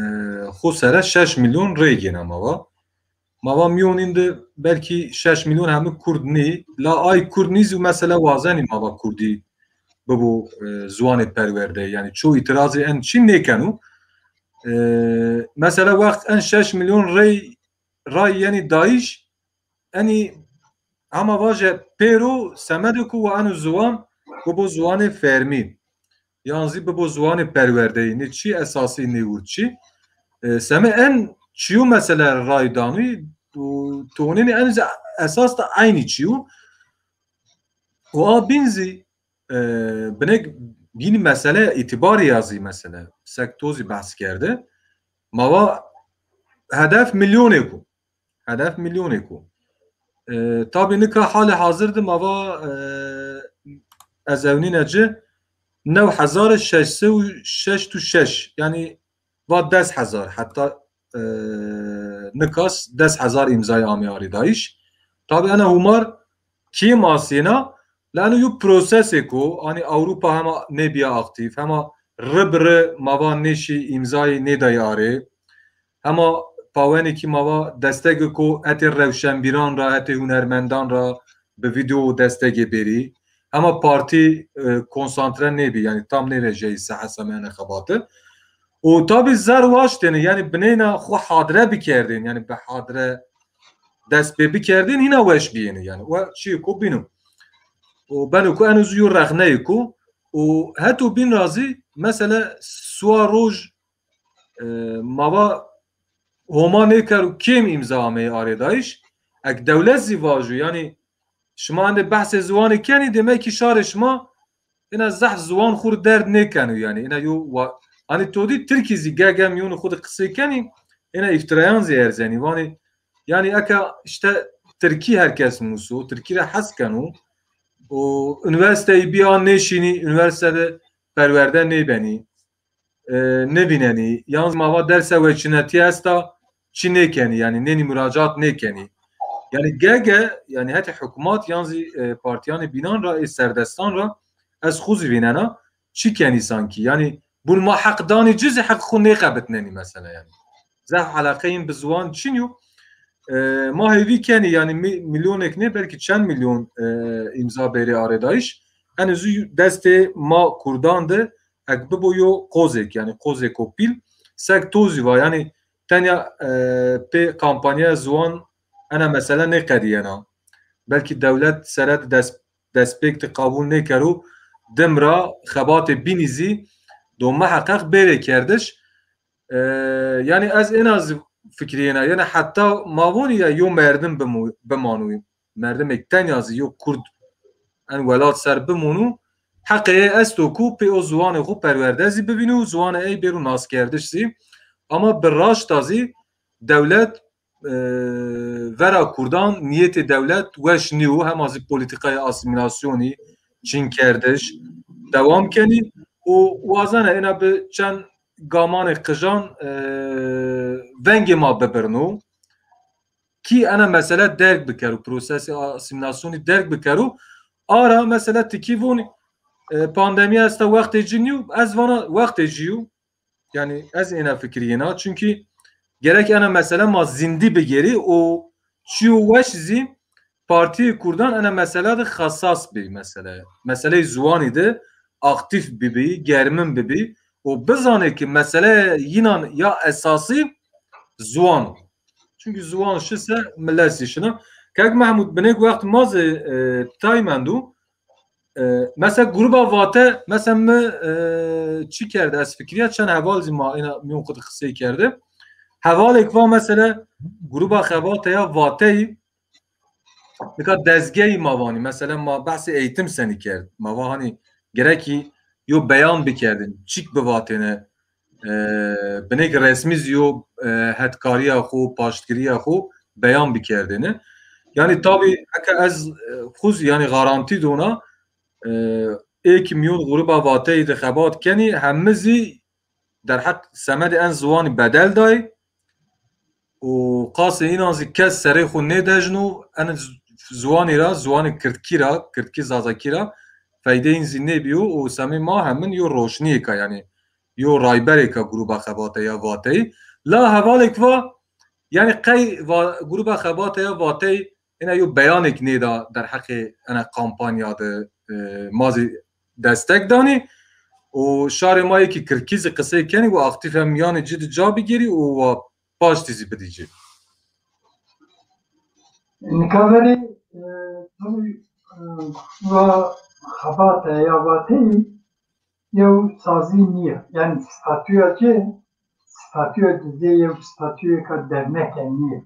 xo sere şeş milyon rey gêna ma va. Ma va mîyonîn de belkî şeş milyon hemî kurd nî, la ay kurd nî zî mesela wazenî ma va kurdî bibo, e, ziwanê perwerde. Yanî ço îtîrazê en çî nêkeno. E, mesela wext en şeş milyon rey ray yenî dayîş, enî hema vaje pêro semedê ku wa eno ziwan bibo ziwanê fermî, yan zî bibo ziwanê perwerdeyî. Nê çî esasî nê wir çî. E, seme en çîyo mesele ray danû û tonênî en zî esas de eynî çîyo. Û a bîn zî, e, binek bînî mesele îtîbarî ya zî mesele. Sek to zî behs kerde. Ma va hedef milyonêk o. Hedef milyonêk o. E, tabî nika halê hazir de ma va, e, ez ewnîne ci new hezar şeş sey û şeşt û şeş, yanî va des hezar, heta, e, nikas des hezar îmzayê amê arêdayîş. Tabî ena hûmar kêm asêna, la eno yew prosesêk o, hanî Ewropa hema nêbîya aktîf, hema ri bi ri ma va nêşî îmzayî nêdayî arê. Hema pawenê kî ma va destegêko hetê rewşenbîran ra, hetê hunermendan ra bi vîdeo destegê bêrî. Hema partî, e, konsantre nêbî, yanî tam nêvejeyî sehe semene xebati. Û tabî zerr waştêne, yanî bineyna xwu hadre bikerdên, yanî bi hadre dest pê bikerdên, hîna weş bîyêne, yanî we çîyêko bîno. Û beno ku eno zî yo rexneyêko û heto bîn ra zî, mesele, suwa roj, e, ma va Homa nêkero kêm îmza ameyî arêdayîş. Ek dewlet zî vajo, yanî şima endê behsê ziwanî kenî, demek kî şarê şima ina zehf ziwan xwu ri derd nêkeno, yanî ina yo wa-, hanî to dî tirkî zî ge-ge mîyonê xwu de qisey kenî, ina îftirayan zî erzenî. Vanî, yanî eke îşte tirkî her kes muso, tirkî ra hes keno û unîversîteyî bîya nêşînî, unîversîte de perwerde nêbenî, e, nêvînenî, yan zî ma va dersa weçînetî esta, çi nêkenî, yanî nênî muracat nêkenî. Yanî gege, yanî hetê hukmat yan zî, e, partîyanê bînan ra, ê serdestan ra ez xwu zî vînena, çi kenî sankî. Yanî bun ma heq danî ci zî heq xwu nêqebitnenî mesela yanî. Zaf eleqeyên bi ziwan çin yo. E, ma hêvî kenî yanî mî-, mîlyonek nê belkî çend mîlyon, e, îmza bêrê arêdayîş. Henî zû destê ma kurdan de ek bibo yo qozêk, yanî qozêko pîl, sek to zî va, yanî tenya, e, pê kampanyaya ziwan ena mesele nêqedîyena. Belkî dewlet sere de des-, destpêk de qebûl nêkero, dim ra xebatê bînî zî do miheqeq bêrê kerdiş. E, yanî ez ena zî fikirîyena, yanî heta ma vonî ya yo merdim bimu-, bimano. Merdimêk tenya zî yo kurd en welat ser bimûnû, heqê ey esto ku pê o ziwanê xwu perwerde zî bibînû, ziwanê ey bêrû naskerdiş zî. Ama bi raşta zî dewlet, e, vera kurdan nîyetê dewlet weş nîyo, hema zî polîtîkayê asîmîlasyonî, çinkerdiş dewam kenî û wazena êna bi çend gamanê qijan, e, vengê ma bibirno. Kî ena mesele derg bikero, prosesê asîmîlasyonî derg bikero. Ara mesela ti kî vonî, e, pandemî esta, wextê ci nîyo, ez vana wextê ci yo. Yanî ez êna fikirîyena. Çunkî gerek ena mesele ma zindî bigêrî û çîyo weş zî partîyê kurdan ena mesele de xesas bî mesele. Meseleyê ziwanî de aktîf bibî, germin bibî û bizanê ki mesele yînan ya esasî ziwan o. Çunkî ziwan şi se, milet zî şina. Kek Mehmûd, binêk wext ma zî, e, tay mendo. E, mesela gruba Vate, mesela mi, e, çi kerde? Ez fikirîya çend heval zî ma êna mîyon xwu de qisey kerde. Hevalêk va mesela gruba xebate ya Vateyî, nika dezgeyî ma vanî. Mesela ma behsê eğitim senî kerd. Ma va hanî gerekî yo beyan bikerdin, çîk bivatêne, e, binêk resmî zî yo, e, hetkarîya xwu, paştgirîya xwu beyan bikerdêne. Yanî tabî eke ez, e, xwu zî yanî garantî dona, e, ê ki mîyon gruba Vateyî de xebat kenî, hemi zî derheq semedê en ziwanî bedel dayî û qasê înan zî kes serê xwu nêdejno, en z-, ziwanî ra, ziwanê kirdkî ra, kirdkî zazakî ra feydeyên zî nêbîyo û semê ma hemin yo roşnîyêka, yanî yo rayberêka gruba xebate ya Vateyî. La hevalêk va, yanî qey va, gruba xebate ya Vateyî êna yo beyanêk nêda derheqê ena kampanya de, e, ma zî destek danî û şarê ma yê ki kirdkî zî qisey kenî, wa aktîf hem mîyanê ci de ca bigêrî û wa paştî zî bidî ci. Nika verê, e, tabî, e, wa xebate ya Vateyî yew sazî nîya. Yanî statûya ci, statûya ci zê yew statûyêka derneke nîya.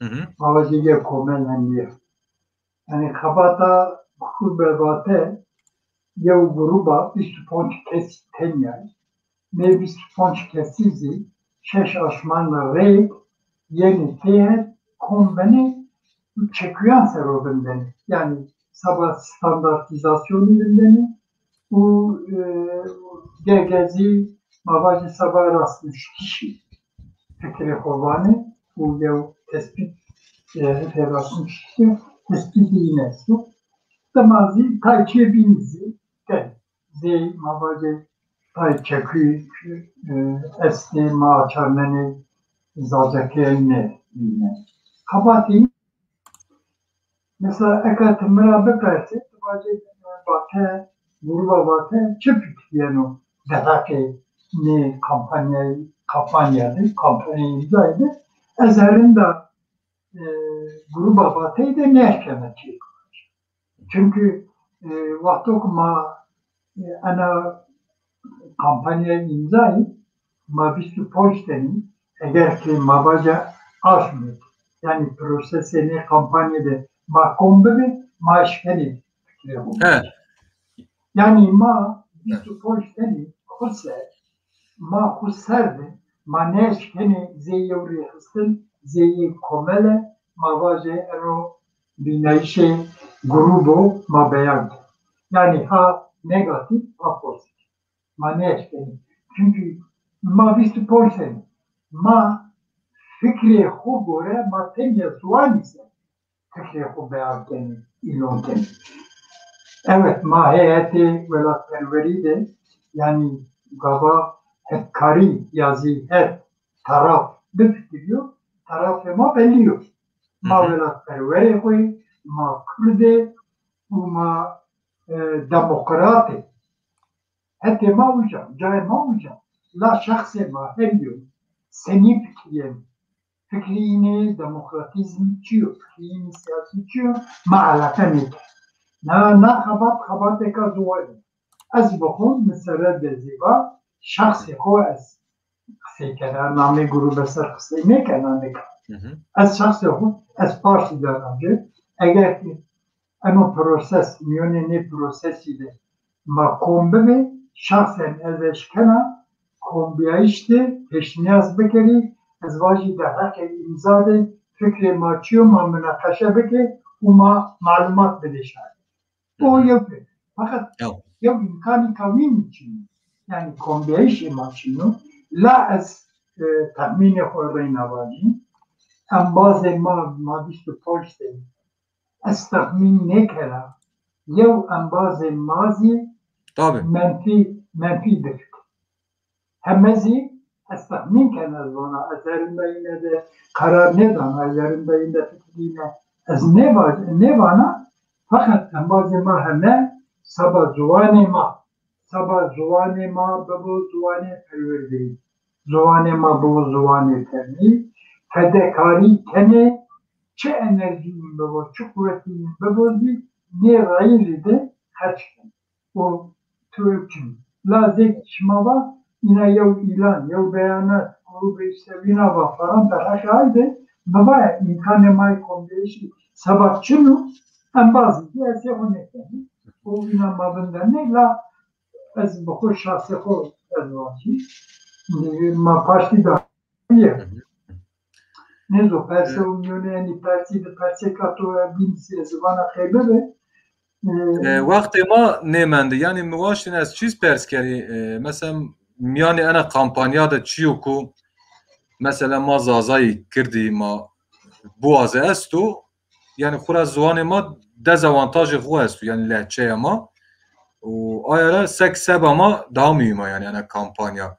Hı hı. Ma vajê yew komele nîya. Yanî xebata Gruba Vate yew gruba vîst û ponc kesî tenya. Nê vîst û ponc kesî zî şeş aşman rê yenê têhet, kom benê û çekuyan ser o vindenê. Yanî seba standartîzasyonî vindenê û, e, gege zî ma vajê seba rastnuştişî fikrê xo vanê û yew tespît, e, hifê rastnuştişî tespîtê yîn esto. Dima zî tay çê bînî zî kenê. Zey ma vajê tay çekuyî, e, estê, ma açarnenê, zazakî nêvînenê. Xebatê Mesela, eka ti mi ra bipersê, ti vajê, e, Vate, Gruba Vate çi fikir yeno derheqê nê kampanyayî, kampanya de, kampanyayê îmzayî de, ez herinda, e, Gruba Vateyî de nêeşkena çîyêk. Çunkî, e, wexto ke ma, e, ena kampanya îmzayî, ma vîst û ponc tenî, eger ke ma vaja aşmêk, yanî prosesê nê kampanya de ma kom bibê, ma eşkenê fikrê xo. He. Yanî ma vîst û ponc tenî xwu ser, ma xwu ser de, ma nêeşkenê zê yew rêxistin, zê yê komele, ma vajê eno vînayîşê grubo ma beyan kerd. Yanî ha negatîf, ha pozîtîf. Ma nêeşkenê. Çunkî ma vîst û ponc tenî. Ma fikrê xo gore ma tenya ziwanî ser. fikrê xo beyan kenê, îlan kenê. Evet, ma heyetê welatperwerî de, yanî gava hetkarî ya zî het taraf bifikirîyo, tarafê ma bellî yo. Ma Hı hı. welatperwerê xo yê, ma kurd ê û ma, e, demokrat ê. Hetê ma uca, cayê ma uca. La şexsê ma her yo senî fikirîyenê. Fikrî înê demokratîzm çi yo, fikrî înê sîyasî çi yo, ma eleqe nêkerd. Na, na xebat, xebatêka ziwanî. Ez bi xo mi serre de zî va, şexsê xo ez qisey kena, namê grûbe ser qisey nêkena nika. Hı hı. Ez şexsê xo, ez partî de ra ci. Eger ki eno proses, mîyonê nê prosesî de ma kom bibê, şexsen ez eşkena kombîyayîş de pêşnîyaz bikerî, ez vajî derheqê îmza de fikrê ma çi yo, ma munaqeşe bikê û ma malumat bidê şarî. O Hı hı. yew pê. Feqet Ew. yew îmkanî kewînî çin o. Yanî kombîyayîşê ma çin o. La ez, e, texmînê xo reyna vajî. Embazê ma, ma vîst û panc de ez texmîn nêkera yew embazê ma zî Tabii. menfî, menfî bifikir. Heme zî ez texmîn kena, ez vana ez herî meyîne de qerar nêdana, ez herî meyîne fikirîne, ez nêva-, nêvana, feqet embazê ma heme seba ziwanê ma, seba ziwanê ma bibo ziwanê perwerdeyî, ziwanê ma bibo ziwanê fermî, fedekarî kenê, çi enerjî yin bibo, çi quwetî yin bibo zî nê rayîrî de xerc kenê. O tu çin. La zêk şima va, îna yew îlan, yew beyanat, grûbê îşte wîna va falan derheqê ay de, mi va îmkanê ma yê kombîyayîşî seba çin o, embazî zî ez ê xo nêkenî. O wîna ma vindenê, la ez bi xo şexsê xo ez vajî. Ma partî da Hı hı. Nêzo, perse û mîyonê enî persî de persêka to bîn sî ez vana qey bibe. E, E, wextê ma nêmende. Yanî mi waştîne ez çîz pers kerî. E, mesela mîyanê ena kampanya de çi yo ku mesela ma zazayî kirdî ma biwaze esto, yanî xwura ziwanê ma dezawantajê xo esto, yanî lehçeya ma. Û aya ra sek seba ma daha muhîm a, yanî ena kampanya.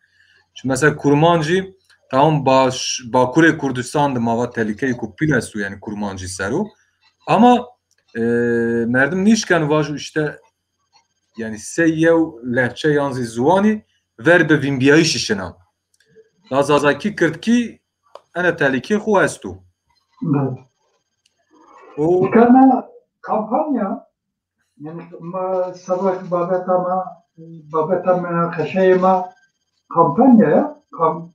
Çi mesela kurmancî, tamam, baş, Bakurê Kurdistan de ma va telîkeyêko pîl esto, yanî kurmancî ser o. Ama, e, merdim nîşkeno vajo îşte, yanî sey yew lehçe yan zî ziwanî ver bi vînbîyayîşî şina. La zazakî, kirdkî ena telîkê xo esto. Evet. O Nika na kampanya, yanî ma seba ki babeta ma, babeta munaqeşeyê ma kampanya ya, kam-,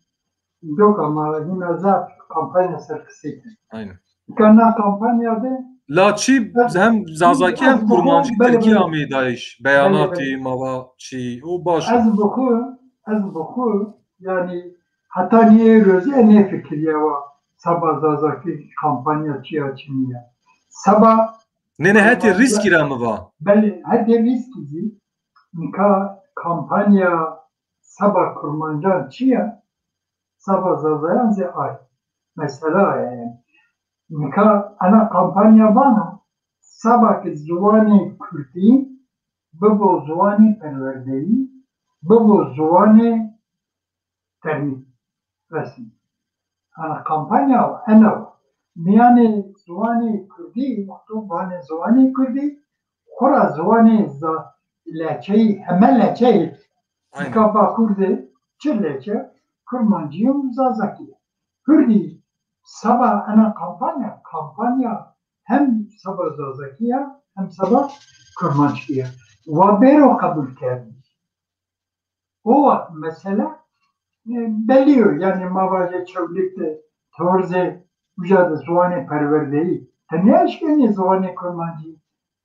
doka ma hîna zaf kampanya ser qisey kerd. Aynen. Nika na kampanya de La çî hem zazakî hem kurmancî, belê, tirkî, belê, ameyî dayîş. Belê, belê. Beyanatî, ma va çî, o baş o. Ez bi xwu, ez bi xwu, yanî heta nîyê roze nêfikirîyawa seba zazakî kampanya çi ya, çi nîya. Seba Nê, nê, hetê rîskî ra mi va. Belê, hetê rîskî zî, nika kampanya seba kurmancan çi ya? Seba zazayan zî ay. Mesela ay yanî. Nika ena kampanya vana, seba ke ziwanê kurdî bibo ziwanê perwerdeyî, bibo ziwanê fermî, resmî. Ena kampanya ena wa. Mîyanê ziwanê kurdî, wexto vanê ziwanê kurdî, xwura ziwanê za-, lehçeyî, heme lehçeyê. Aynen. Nika Bakur de çi lehçe? Kurmancî û zazakî. Kurdî seba ena kampanya, kampanya hem seba zazakî ya, hem seba kurmanckî ya. Wa bêro qebul kerdin. O wext mesele, e, belî yo. Yanî ma vajê Çewlîg de, Teorzê, uca de ziwanê perwerdeyî. Ti nêeşkenî ziwanê kurmancî,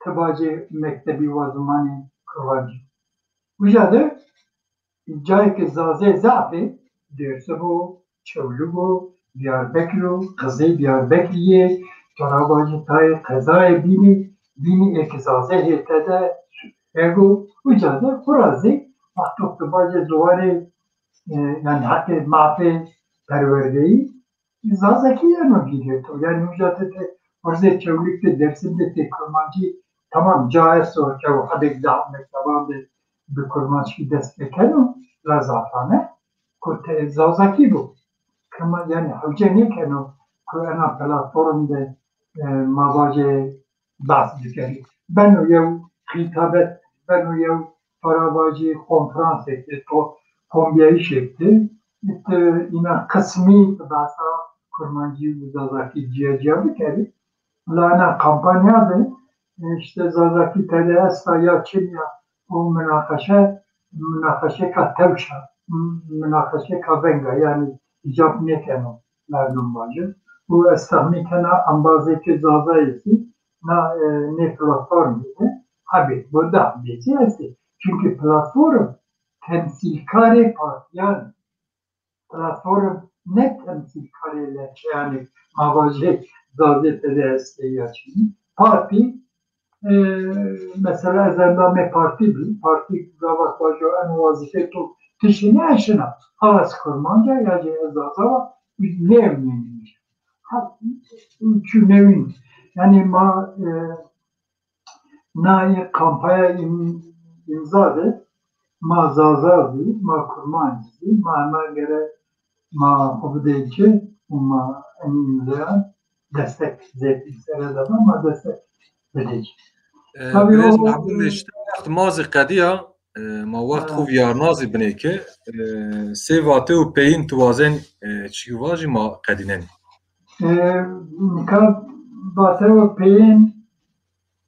ti vajê mektebî wa zimanê kurmancî. Uca de cayê ke zazê zaf ê, Dêrsim o, Çewlîg o, Diyarbekir o, qizê Diyarbekirî yê, to ra vajî tayê qezayê bînî, bînî ê ke zazê hê tede, ego, uca de xwura zî, wexto ti vajê ziwanê, e, yanî heqê mafê perwerdeyî, zazakî yeno vîrê to. Yanî uca ti, ti Urzê Çewlîg de, Dêrsim de tê kurmancî, tamam, ca esto ke û hedêk da mekteban de bi kurmanckî dest pêkeno, la zafane ku tê zazakî bo. Kema, yanî hewce nêkeno ku ena platform de, e, ma vajê behs bikerî. Beno yew xîtabet, beno yew, para vajî, konferansêk de, to kombîyayîşêk de, ît, îna qismî ti behsa kurmancî û zazakî cîya cîya bikerî. La ena kampanya de, e, îşte zazakî tede esta ya çin ya, o minaqeşe, minaqeşêka tewş a, m-, minaqeşêka veng a, yanî îcab nêkeno merdum vajin. Û ez texmîn kena embazêkê zazayê zî na, e, nê platformî de hebê, bo da hebê zî estê. Çunkî platform temsîlkarê partîyan ê. Platform ne temsîlkarê leçeyan ê, ma vajê zazê tede estê ya çinî. Partî, e, mesela ez endamê partî bî, partî gava vajo eno wazîfê to ti şinî, ez şina. Ha ez kurmanc a ya jî ez zaza wa, nêewnîyenî. Ha, çu newîn. Yanî ma, e, na yê kampanya îm-, îmza de ma zaza zî, ma kurmanc zî, ma hema gere ma xwu bidê ci û ma enî îmzayan destek zêdî sere de ma, ma destek bidê ci. E, Tabî birêz o Mehmûd Bey, işte wext ma zî qedîya, e, ma wext xwu vîyarna zî binê ke, e, sey vate û peyîn tu wazenî, e, çî vajî ma qedînenî. E, nika vate û peyîn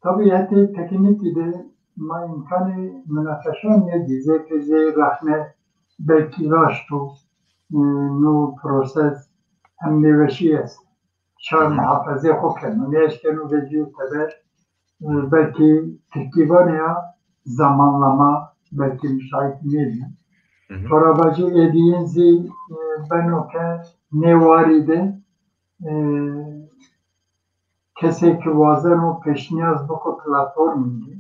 Tabî hetê teknîkî de ma îmkanê minaqeşan nêdî, zê ke zê rexne belkî raşt o, e, no proses hem nêweşî est. Şar muhafezê xo keno, nêeşkeno vecîyo teber, e, belkî tirkî vanê ya zamanlama belkî müsait nêbî. Hı hı. Tora vajî êdîyin zî, e, beno ke nê warî de, e, kesê ke wazeno pêşnîyaz biko platformî de,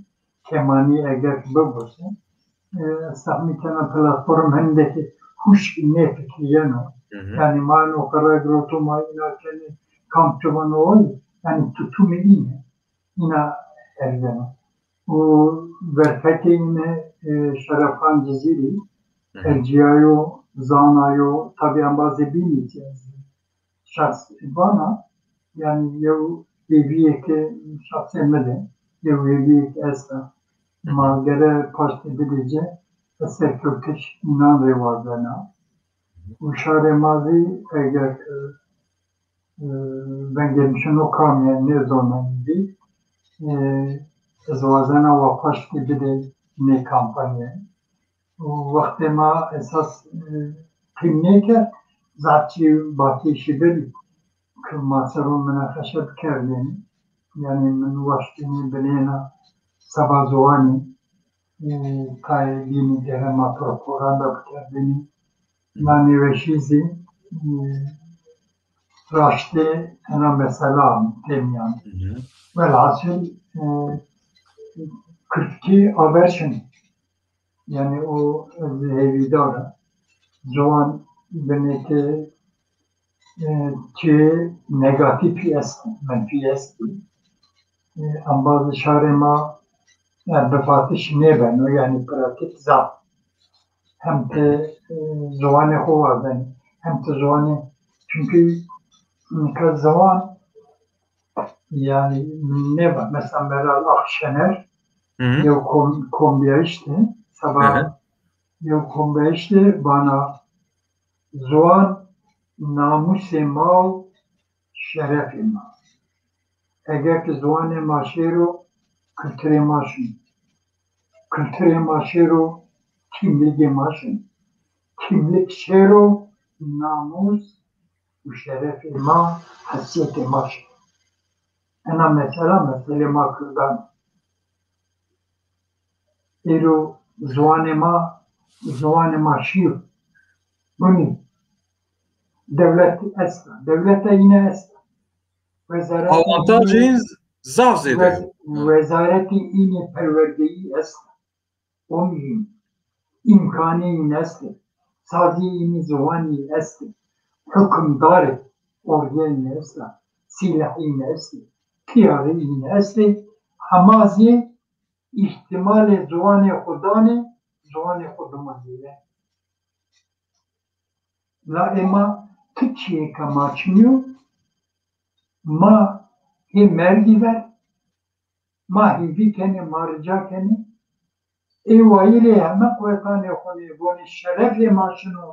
kemanî eger ke bibuse, e, ez texmîn kena platform hindekî huşkî nêfikirîyeno. Hı hı. Yanî ma eno qere girotû, ma îna kenê, kam ci vano oy, yanî tutumi îne, îna erzeno. Û verfekê îne, e, Şerefxan Cizîrî, hı hı, ercîyayo, zanayo, tabî embazê bînî zî ez şexs vana, yanî yew hêvîyêke şexsê mi de, yew hêvîyêk esta. Ma gere paştî bidê ci, ez serkewtiş înan rê wazena. Û şarê ma zî eger, e, e, vengê mi şino kamî, nêzonenî bî. E, ez wazena wa paştî bidê nê kampanyayê. Û wextê ma esas, e, qîm nêkerd, zaf çî batîşî bibî ke ma ser o minaqeşe bikerdênî. Yanî min waştênî binêna seba ziwanî, e, tayê bînî de hema propaganda bikerdênî. Na nêweşî zî, e, raştê ena mesela têmîyan. Hı hı. Welhasil, e, kurdkî aver şinî. Yanî o ez hêvîdar a. Ziwan binê ke, e, çi negatîfî est, menfî est. E, embazê şarê ma, e, bifatiş nêbeno, yanî pratîk zaf. Hem ti, e, ziwanê xo wazenî, hem ti ziwanê, çunkî nika ziwan Yanî nêva, mesela Meral Akşener, hı hı, yew kom-, kombîyayîş de, seba, hı hı, yew kombîyayîş de vana ziwan namûsê ma û şerefê ma. Eger ki ziwanê ma şêro, kulturê ma şin. Kulturê ma şêro, kîmlîgê ma şin. Kîmlîg şêro, namûs û şerefê ma, hesîyetê ma şi. Ena mesela, meselê ma kurdan. Êro ziwanê ma, ziwanê ma şîyo. Bunî dewlet esta. Dewleta îne esta. Wezaretê awantajê îne, în zaf zêde yo. Wez-, wezaretê îne perwerdeyî esta. Omî, îmkanî în estê, sazî în, ziwanî estê, hukimdarê, ordîya în esta, sîlehî în estê, Îyarê îne estê, hema zî îhtîmalê ziwanê xo danê, ziwanê xo dima zêde. La ê ma ti çîyêka ma çinî yo, ma hê mergî ver, ma hêvî kenê, ma rica kenê. Ê wayîrê heme quwetanê xo nê, vonê şerefê ma şino,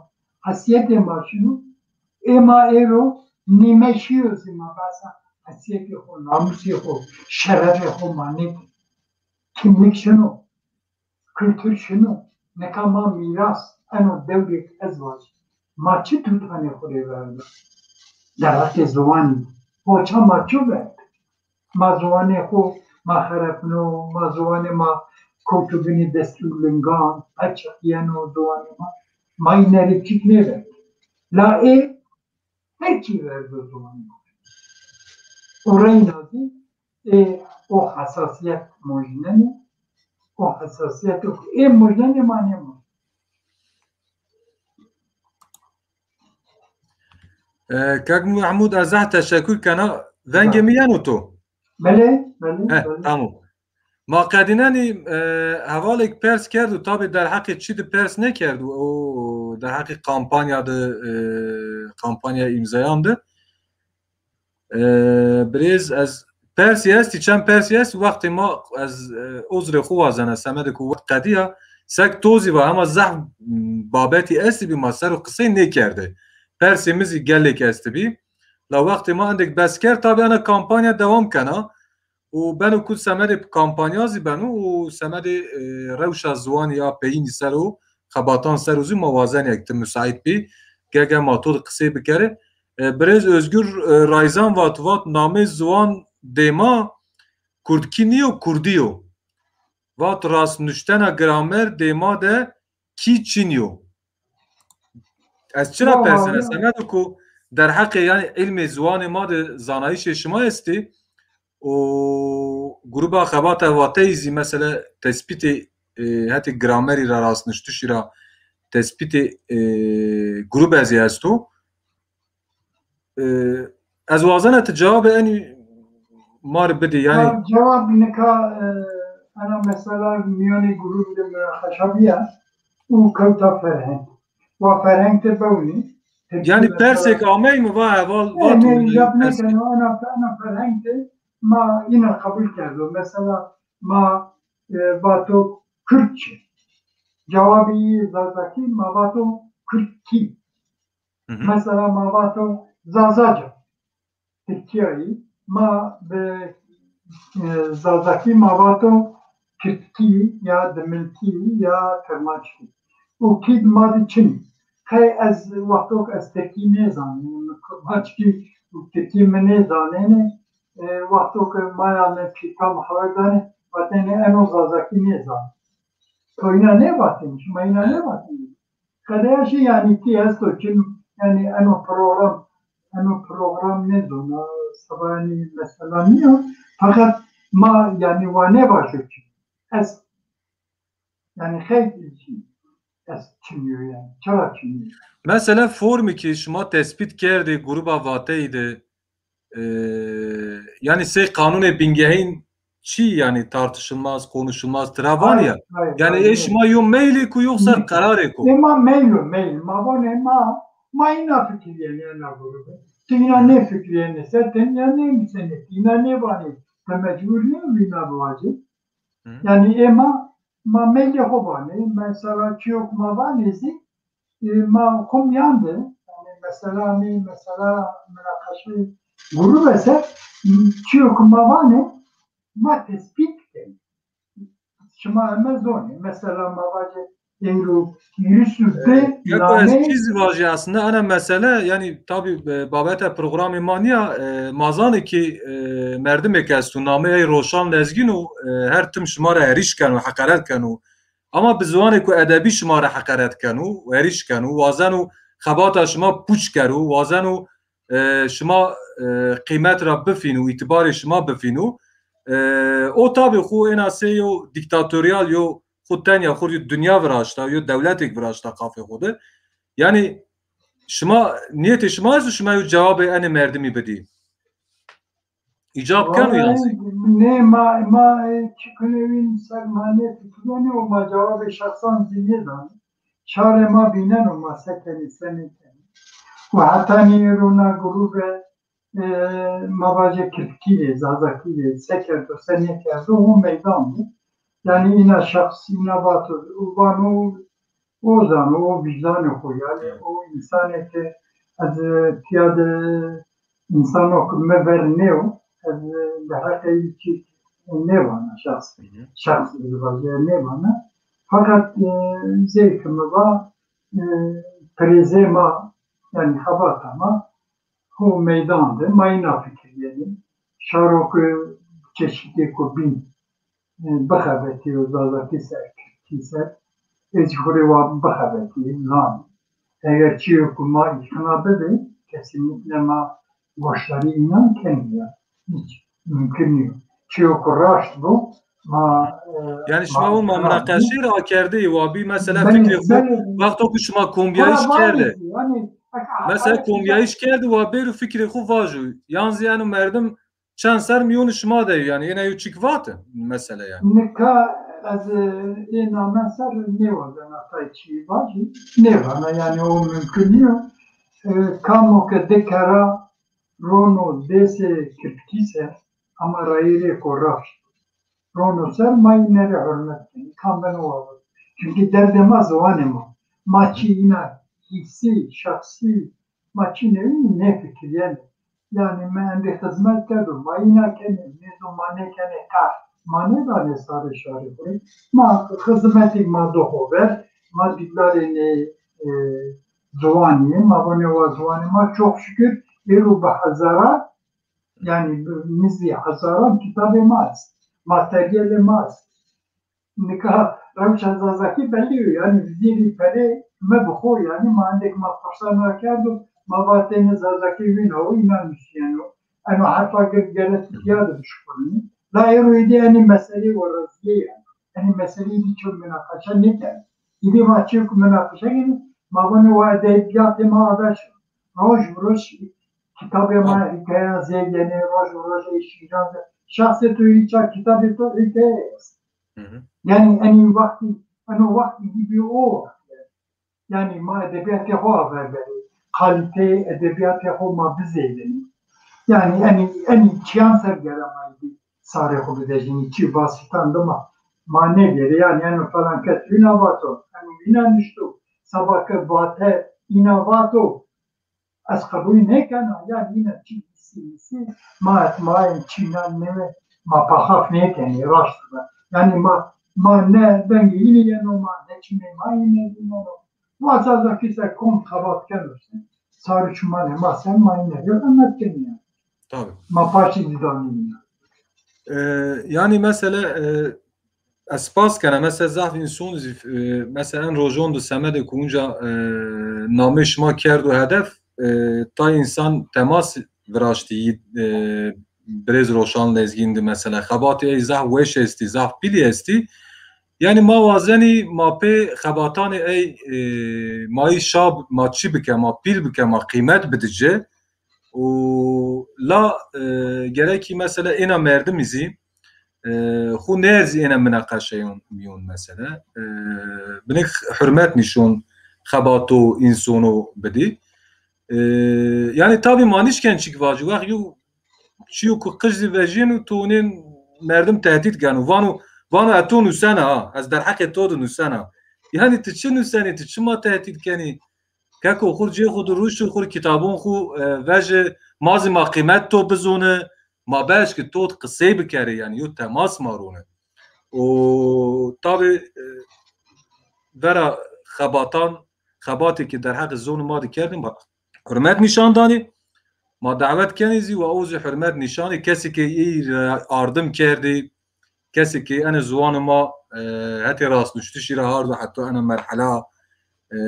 hesîyetê ma şino. Ê ma êro nîme şîyo zî ma behsa hesîyetê xo, namûsê xo, şerefê xo ma nêkir. Kimlik şino, kultur şino. Nika ma mîras, eno dewrêk ez vajî. Ma çi tutanê xo rê verda? Derheqê ziwanî, poça ma çi verd? Ma ziwanê xo ma xerepno, ma ziwanê ma kewto binê dest û lingan, peçiq yeno ziwanê ma. Ma îne rê çîk nêverdo. La ê her çî verdo ziwanê ma. Û reyna zî ê o hesasîyet mojnenê, o hesasîyet ê mojnenê ma nêmojnenê. E, Kak Mehmûd, ez zehf teşekur kena. Vengê mi yeno to? Belê, belê, Heh, belê. Tamam. Ma qedînenî, e, hevalêk pers kerdo, tabî derheqê çî de pers nêkerdo, o derheqê kampanya de, e, kampanya îmzayan de. E, birêz, ez persî estî, çend persî estî, wextê ma ez, e, uzrê xo wazena, semedê ku wext qedîya, sek to zî va, hema zehf, m, babetî estî bî ma ser o qisey nêkerde. Persê mi zî gelêk estî bî. La wextê ma endêk bes kerd, tabî ena kampanya dewam kena. Û beno ku semedê kampanya zî beno û semedê, e, rewşa ziwanî ya peyînî ser o, xebatan ser o zî ma wazenê, eg ti musaît bî, gege ma to de qisey bikerê. E, birêz Ozgur, e, Rayzan vat, vat namê ziwan dêma kurdkî nîyo, kurdî yo. Vat rastnuştena gramer dêma de kî çin yo. Ez çira persena semedo ku derheqê, yanî, îlmê ziwanê ma de zanayîşê şima estî û gruba Xebata Vateyî zî mesela tespîtê, e, hetê gramerî ra, rastnuştişî ra tespîtê, e, grube zî esto. E, ez wazena ti cewabê enî ma rê bidî, yanî. Ya, cewab nika, e, ena mesela mîyanê grûb de munaqeşa bîya û kewta ferheng. Wa ferheng ti bewnî. Yanî persêk amey mi va heval, e, va to ne, cevap pers nêkeno, ena, ena ferheng de ma îna qebul kerdo. Mesela ma, e, vato Kürtçe. Cewabî Zazakî ma vato Kürtkî. Hı hı. Mesela ma vato Zazaca, Tirkîyayî, ma bi, e, Zazakî ma vato Kirdkî ya Dimilkî ya Kirmanckî. Û kî ma di çin î. Qey ez wextok ez Tirkî nêzanî, mi Kirmanckî û Tirkî mi nêzanêne, e, wexto ke maya mi pîrka mi xeber danê, vatêne eno Zazakî nêzanê. To îna nêvatêne, şima îna nêvatêne. Qedeya şî, yanî, kî esto çin, yanî, eno program, eno program nêzona, seba, yanî, mesela nîyo. Feqet ma, yanî, wa nêvajo çin. Ez, yanî, xeylê çin. Ez çin yo, yanî. Çira çin yo? Mesela formî ki şima tespît kerdê gruba Vateyî de, e, yanî sey qanûnê bingehîn çi, yanî tartışılmaz, konuşulmaz tira vanî ya? Hayır, hayır, yanî hayır, ê şima yo meylêk o yoxsa qerarêk o? Ê ma meyl o, meyl. Ma vanê ma, ma îna fikirîyenê ena grube. Ti îna nêfikirîyenê, se tenya nênusênê, ti îna nêvanê, ti mecbur nîyo îna bivacê. Hı. Yanî ê ma, ma meylê xo vanê, mesela çîyo ke ma vanê zî, e, ma xo mîyan de, yanî mesela mi, mesela munaqeşe grube ser, çîyo ke ma vanê, ma tespît kenê. Şima heme zonê. Mesela ma vajê êro hîris û di nameyê. Keko, ez çî zî vajî aslında, ena mesele, yanî tabî, e, babeta programê ma nîya, e, ma zanê ki, e, merdimêk esto, nameyê ey Roşan Lezgîn o, e, her tim şima ra herîş keno, heqeret keno. Ama bi ziwanêko edebî şima ra heqeret keno, herîş keno, wazeno xebata şima pûç kero, wazeno, e, şima, e, qîmet ra bifîno, îtîbarê şima bifîno. E, o tabî xwu êna sey yo dîktatorîyal yo, xwu tenya xwu yo dinya viraşta, yo dewletêk viraşta qafê xwu de. Yanî şima, nîyetê şima esto şima yo cewabê enê merdimî bidî? Îcab keno yan zî? Nê ma, ma çi kunê wîn ser ma nêfikirîyenê û ma cewabê şexsan zî nêdanê. Şarê ma bîneno ma se kenê, se nêkenê. Û hetanî êro na grûbe, e, ma vajê kirdkî rê, zazakî rê se kerdo, se nêkerdo, o meydan bi. Yanî îna şexs îna vato û vano o zano, o vîjdanê xo, yanî o însanê ke ez, e, tîya de însano ke mi ver nêyo, ez, e, derheqê î çî nêvana şexs. Şexs ez vajî nêvana. Feqet, e, zey ke mi va, e, pirêzê ma, yanî xebata ma ho meydan de, ma îna fikirîyenê. Şaro ke çeşîtêko bîn, e, bixebetîyo zazakî ser, kirdkî ser, ez jî xo rê wa bixebetî, zanî. Eger çîyo ke ma îqna bibê, kesinlikle ma goşdarî înan kenê ya. Hîç mumkin nîyo. Çîyo ke raşt bo, ma, e, Yanî şima win ma munaqeşeyî ra kerdî, wa bî mesela fikrê xo, wexto ke şima kombîyayîş kerdî. Mesela kombîyayîş kerdî, wa bêro fikrê xo vajo. Yan zî eno merdim çend ser mîyonê şima de yo, yanî êna yo çîk vate mesela yanî. Nika ez, e, ê name ser nêwazena tay çî vajî, nêvana, yanî o mumkin nîyo. E, kamo ke di kera rono dêsê kirdkî ser, ama rayîrêko raşt. Rono ser ma îne rê hurmet kenê. Kam beno wa bo. Çunkî derdê ma ziwanê ma. Ma çî îna hîsî, şexsî, ma çî nêwînî nêfikirîyenê. Yanî mi endî xizmet kerdo, ma îna kenê, nêzo ma nêkenê qe. Ma nêdanê sarê şarê xo rê. Ma xizmetêk ma do xo ver, ma dîklarênê, e, ziwanî, ma vanê wa ziwanê ma çok şükür êro bi hezaran, yanî nizî hezaran kitabê ma est, materyalê ma est. Nika rewşa zazakî bellî yo, yanî zîrî perê mi bi xo, yanî ma endêk ma pirsan ra kerdo, ma vatêne zazakî wîna o, îna nusîyeno. Eno herfa ge-, gere ti tîya de bişuxulînî. La êro îdî enî meseleyê werazîye ya. Enî meseleyê îdî çi munaqeşe nêkerd. Îdî ma çîyo ke munaqeşe kenê, ma vanê wa edebîyatê ma aver şino. Roj bi roj kitabê ma hîkayeyan zêdîyenê, roj bi roj ey şîran zêdîyenê. Şexsê to hîça kitabê to hîkaye est. Yanî enî wextî, eno wextî îdî bî o wext. Yanî ma edebîyatê xo aver berê. Kalîteyê edebîyatê xo ma bizêdinê. Yanî enî, enî çîyan ser gere ma îdî sarê xo bivejînî, çî basîtan de ma, ma nêgêrê. Yanî eno falan kes îna vato, eno îna nişto, seba ke vate îna vato, ez qebul nêkena. Yanî îna çî hîsî hîsî, ma etmayên çî na nêwe, ma paxaf nêkenê, raşt bi. Yanî ma, ma ne vengê înî yeno, ma ne çimê ma înî yeno. Ma zazakî ser kom xebat keno se, sarê çimanê ma ser ma îne rê hurmet kenê ya. Tabii. Ma paştî dîdanî ya. E, yanî mesela, e, ez spas kena, mesela zaf înson zî, e, mesela en rojon de semedê ku unca, e, namê şima kerdo hedef, e, tay însan temas viraştî, e, birêz Roşan Lezgîn de mesela xebatê ey zaf weş estî, zaf pîlî estî. Yanî ma wazenî ma pê xebatanê ey, e, ma yî şa, ma çi bike, ma pîl bike, ma qîmet bide ci. Û la, e, gerekî mesela êna merdimî zî, e, xwu nêerzî êna minaqeşeyon mîyon mesela. E, binik hurmet nîşon xebato însono bidî. E, yanî tabî ma nîşken çik vajî. Wext yew çîyo ku qij zî vejîyeno, to nê merdim tehdît geno. Vano, vano ez to nusena ha. Ez derheqê to de nusena. Yanî ti çi nusenî, ti çima tehdît kenî? Keko xur cê xu de ruşti xur kitabon xu, e, veji, ma zî ma qîmet to bizoni, ma beşki to qisey bikerê, yanî yo temas ma roni. O tabi, e, vera xebatan, xebatê ki derheqê zonê ma de kerdin, ma hurmet nîşan danî, ma dawet kenî zî, wa o zî hurmet nîşanî, kesê ki î ardim kerdî, kesê ki ene ziwanê ma, e, hetê rastnuştişî ra hardo heta ene merhela, e,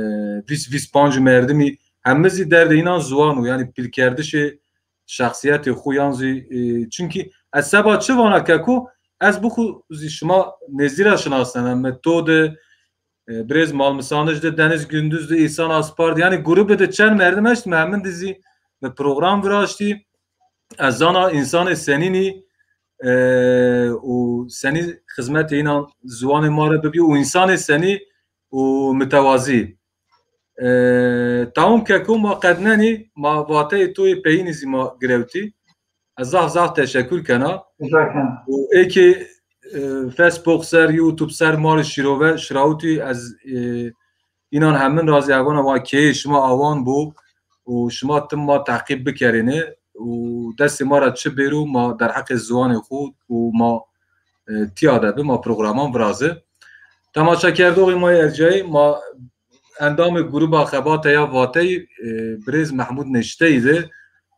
vîst, vîst panc merdimî, heme zî derdê înan ziwan o, yanî pîlkerdişê şexsîyetê xo yan zî, e, çunkî ez seba çi vana keko, ez bi xo zî şima nêzdî ra şinasnena, mi to de, e, birêz Malmisanij de, Deniz Gündüz de, Îhsan Aspar de, yanî grûbe de çend merdim eşt, mi hemin de zî mi program viraştî. ez zana însanê senînî e, û senî xizmetê înan ziwanê ma re bibî û însanê senî û mitewazî. E, Tamam keko, ma qednenî, ma vateyê to yê peyînî zî ma girewtî. Ez zaf zaf teşekur kena. Û ê kê e, Facebook ser, YouTube ser ma rê şîrove şirawitî, ez e, înan hemin ra zî ez vana wa keyê şima awan bo û şima tim ma teqîb bikerêne û destê ma ra çi bêro ma derheqê ziwanê xo û ma e, tîya de bi ma programan viraze. Temaşekerdoxê ma yê ercayî, ma endamê grûba Xebate ya Vateyî e, birêz Mehmûd Neşteyî de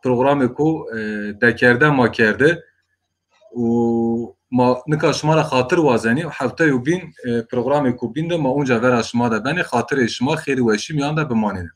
programêko e, dekerde ma kerde. Û ma nika şima ra xatir wazenî, hefteyo bîn e, programêko bîn de ma onca vera şima de benê, xatirê şima xêr û weşî mîyan de bimanêne.